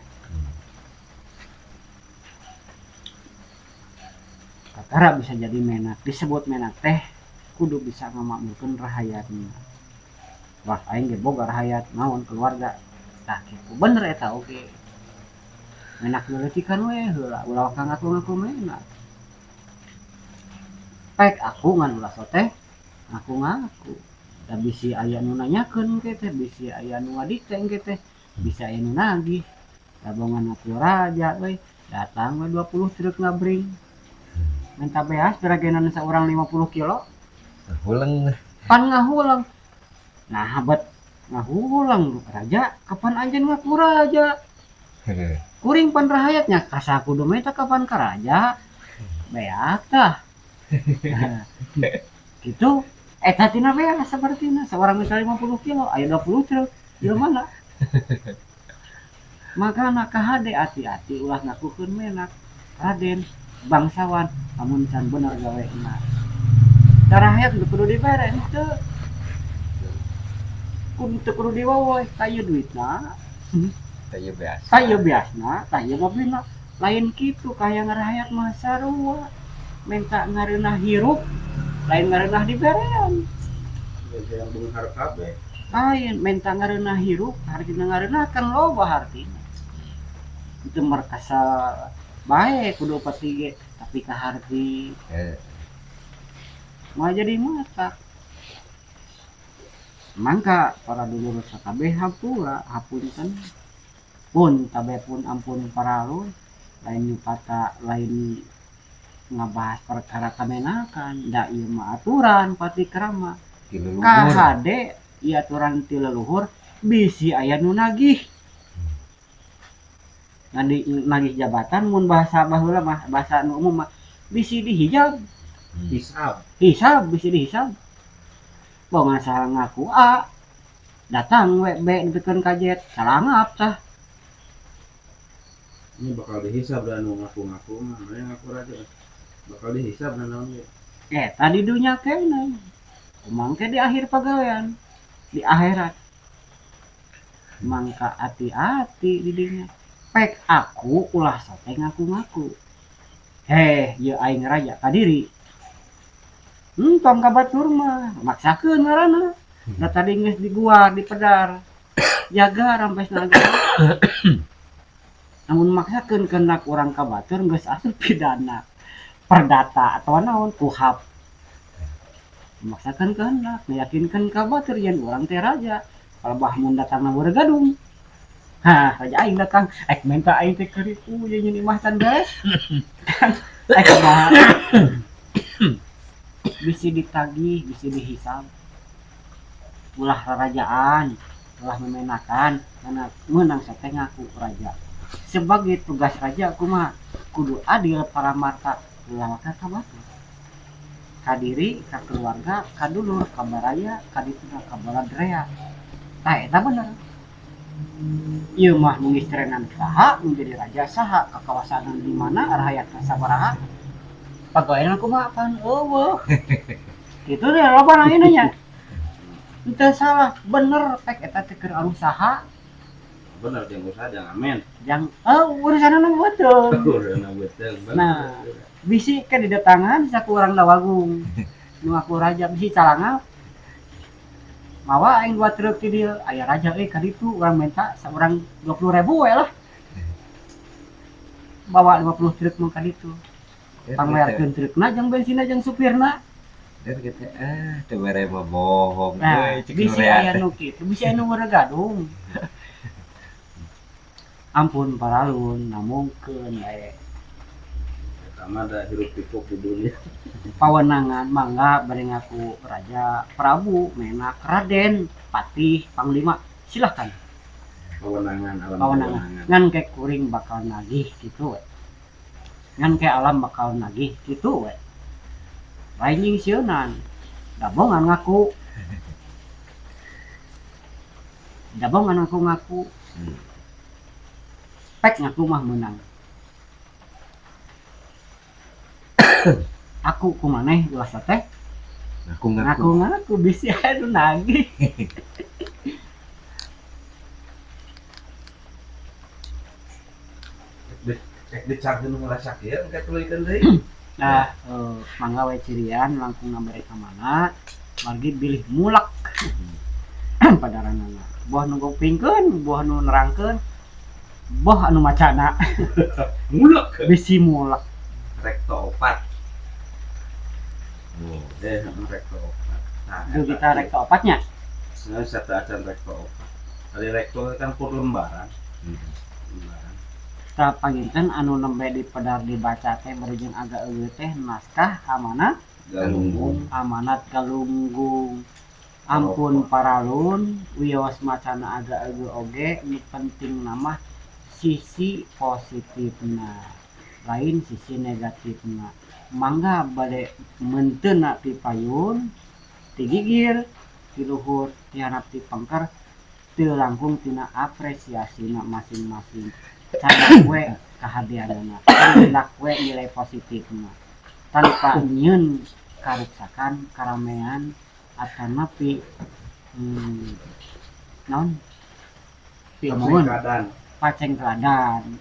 Kakara bisa jadi menak, disebut menak teh kudu bisa ngamakmurkeun rahayatna. Wah aing ge boga rahayat naon keluarga. Tah kitu bener eta oge. Menak leuleutikan we heula ulah ka ngaku-ngaku menak. Pek aku ngan ulah soteh ngaku-ngaku. Da bisi aya nu nanyakeun ke teh, bisi aya nu ngadikte engke teh, bisi aya nu nagih. Da bongan ngaku raja euy, datang we 20 truk ngabring. Minta beas beragenan saurang 50 kilo. Ngahuleng. Pan ngahuleng. Nah bet ngahulang raja kapan anjeun ngaku raja. Kuring pan rahayatnya kasaku kudu meta kapan ka raja. Beak tah. Gitu eta tina beas sapertina saurang minta 50 kilo aya 20 truk ieu mana. Makana kahade ati-ati ulah ngakukeun menak raden bangsawan amun can bener gawena. Da rahayat teu kudu dibere henteu. Kudu teu kudu diwawoy ka ieu duitna. Tah ieu beasna. Tah ieu beasna, tah ieu mobilna. Lain kitu kahayang rahayat mah sarua. Minta ngareunah hirup, lain ngareunah diberean. Yang beunghar kabeh. Lain minta ngareunah hirup, hartina ngareunah kan loba hartina. Itu merkasa bae kudu pati ge, tapi ka harti. Moal jadi mata. Mangka para dulur sakabeh hampura hapunten pun tabe pun ampun paralun lain nyupata lain ngabahas perkara kamenakan da ieu mah aturan pati krama Ti leluhur. Kahade ieu aturan ti leluhur bisi aya nu nagih. Nagih jabatan mun bahasa baheula mah bahasa nu umum mah bisi dihijab. Hisab. Hisab bisi dihisab. Bongan salah ngaku A datang we B dibikeun kajet salangap tah. Ini bakal dihisab dan nu ngaku-ngaku mah, nu ngaku raja bakal dihisab dan naon ge. Tadi dunya keneh. Mangke di akhir pagawean, di akhirat. Mangka ati-ati di dinya. Pek aku ulah sote ngaku-ngaku. Heh, ieu aing raja kadiri. Tong ka batur mah, maksakeun ngaranna. Da tadi geus diguar, dipedar. Jaga rampes naga. Namun maksakeun kenak urang ka batur geus asup pidana. Perdata atau naon kuhap. Memaksakan kehendak, meyakinkan ka batur yen urang teh raja. Kalau bah mun datang na gadung. Hah, raja aing datang. Aing minta aing teh keripu ye nyeun imah can beres. Aing kumaha. Bisi ditagih, bisi dihisab. Ulah rarajaan, ulah memenakan karena meunang sate ngaku raja. Sebagai tugas raja kumaha? Kudu adil paramarta ulah ka batur. Ka diri, ka keluarga, ka dulur, ka baraya, ka dituna, ka baladrea. Tah eta bener. Ieu mah nu ngistrenan saha, nu jadi raja saha, kakawasanan di mana, rahayatna sabaraha. Pagawean kumaha pan eueuh. Kitu deh loba ayeuna nya. Henteu salah, bener pek eta teh keur alus saha. Bener jeung usaha jangan amin. Jang urusanna mah betul. Urusanna betul. Nah, bisi ke didatangan saku urang Dawagung. Nu ngaku raja bisi calangap. Mawa aing 2 truk ti dieu, aya raja euy ka ditu urang minta saurang 20.000 we lah. Bawa 50 truk mah ka ditu. Pangmayarkeun trukna jeung bensinna jeung supirna. Dan kita teu mere mah bohong. Nah, bisi aya nu kitu, bisi aya nu gadung. Ampun paralun namungkeun bae. Eta mah da hirup pikuk di dunia. Pawenangan mangga bari ngaku raja, prabu, menak, raden, patih, panglima, silahkan. Pawenangan alam pawenangan. Ngan ke kuring bakal nagih kitu we. Ngan ke alam bakal nagih kitu we. Lain jeung sieunan. Dabongan ngaku. Dabongan ngaku-ngaku. Pek ngaku mah meunang. Aku kumaneh ulah teh ngaku-ngaku bisi anu nagih. Rek dicarkeun heula sakieu engke tuluykeun deui. Nah, mangga we cirian langkung ngabere ka mana margi bilih mulak padaranana. Boh nu gopingkeun, boh nu nerangkeun, boh anu macana. Mulak. Bisi mulak. Rekto opat. Rekto opat. Nah, dugi ka rekto opatnya. Sebenarnya satu acan rekto opat. Ari rekto kan kur lembaran. Lembaran. Tah panginten anu nembe dipedar dibaca teh bari jeung agak eueuh teh naskah amanat Galunggung. Amanat Galunggung. Ampun paralun wios macana agak eueuh oge nu penting mah sisi positifna lain sisi negatifna. Mangga bade menteuna ti payun ti gigir ti luhur ti handap ti pengker teu langkung tina apresiasina masing-masing. Cadak we kahadeanana, candak we nilai positifna tanpa nyieun karuksakan, karamean atanapi naon piomongeun pacengkladan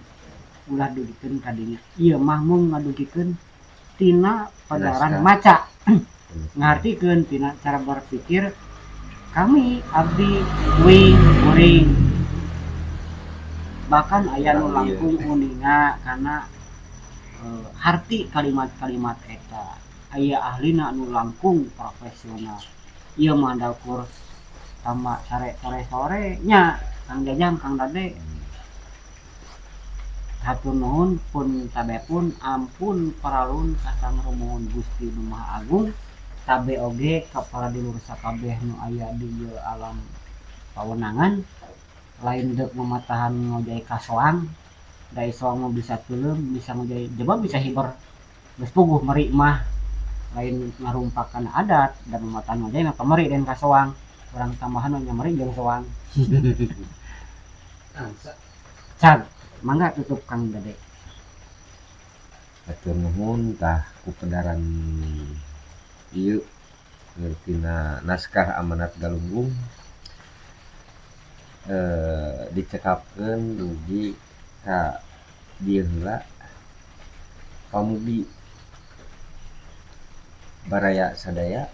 ulah dugikeun ka dinya. Ieu mah mung ngadugikeun tina padaran maca. Ngartikeun tina cara berpikir kami abdi wing kuring. Bahkan aya nu langkung uninga kana harti kalimat-kalimat eta. Aya ahlina nu langkung profesional. Ieu mah dakur tambah sare-sore nya Kang Jajang Kang Dade. Hatur nuhun pun tabe pun ampun paralun kasang rumuhun Gusti Nu Maha Agung tabe oge ka para dulur sakabeh nu aya di ieu alam pawenangan lain deuk mamatahan ngojay ka soang da soang mah bisa teuleum bisa ngojay jaba bisa hiber geus puguh meri mah lain ngarumpakan adat dan mamatahan ngojay mah pameri den ka soang urang tambahan nya meri jeung soang. Cag mangga tutup Kang Dede. Hatur nuhun tah ku pedaran ieu tina naskah Amanat Galunggung dicekapkeun dugi ka dieu heula pamugi baraya sadaya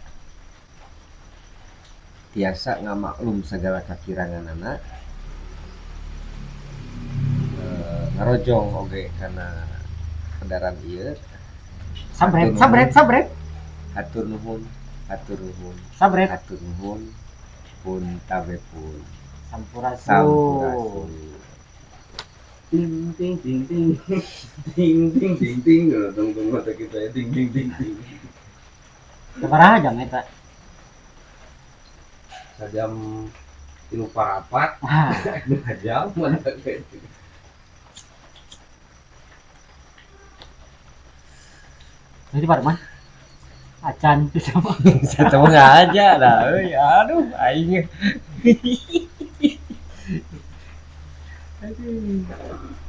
tiasa ngamaklum segala kakiranganana ngarojong oge kana pedaran ieu. Sabret sabret sabret. Hatur nuhun, hatur nuhun. Sabret. Hatur nuhun pun tabe pun. Sampurasun. Sampurasun. Ting ting ting ting ting ting ting ting. Tunggu mata kita ya ting ting ting ting. Sabaraha jam eta? Sajam 3.15. Wah, 2 jam mana gitu. jadi Parman. Acan bisa mah. Saya mah aja lah euy, aduh aing. Aduh.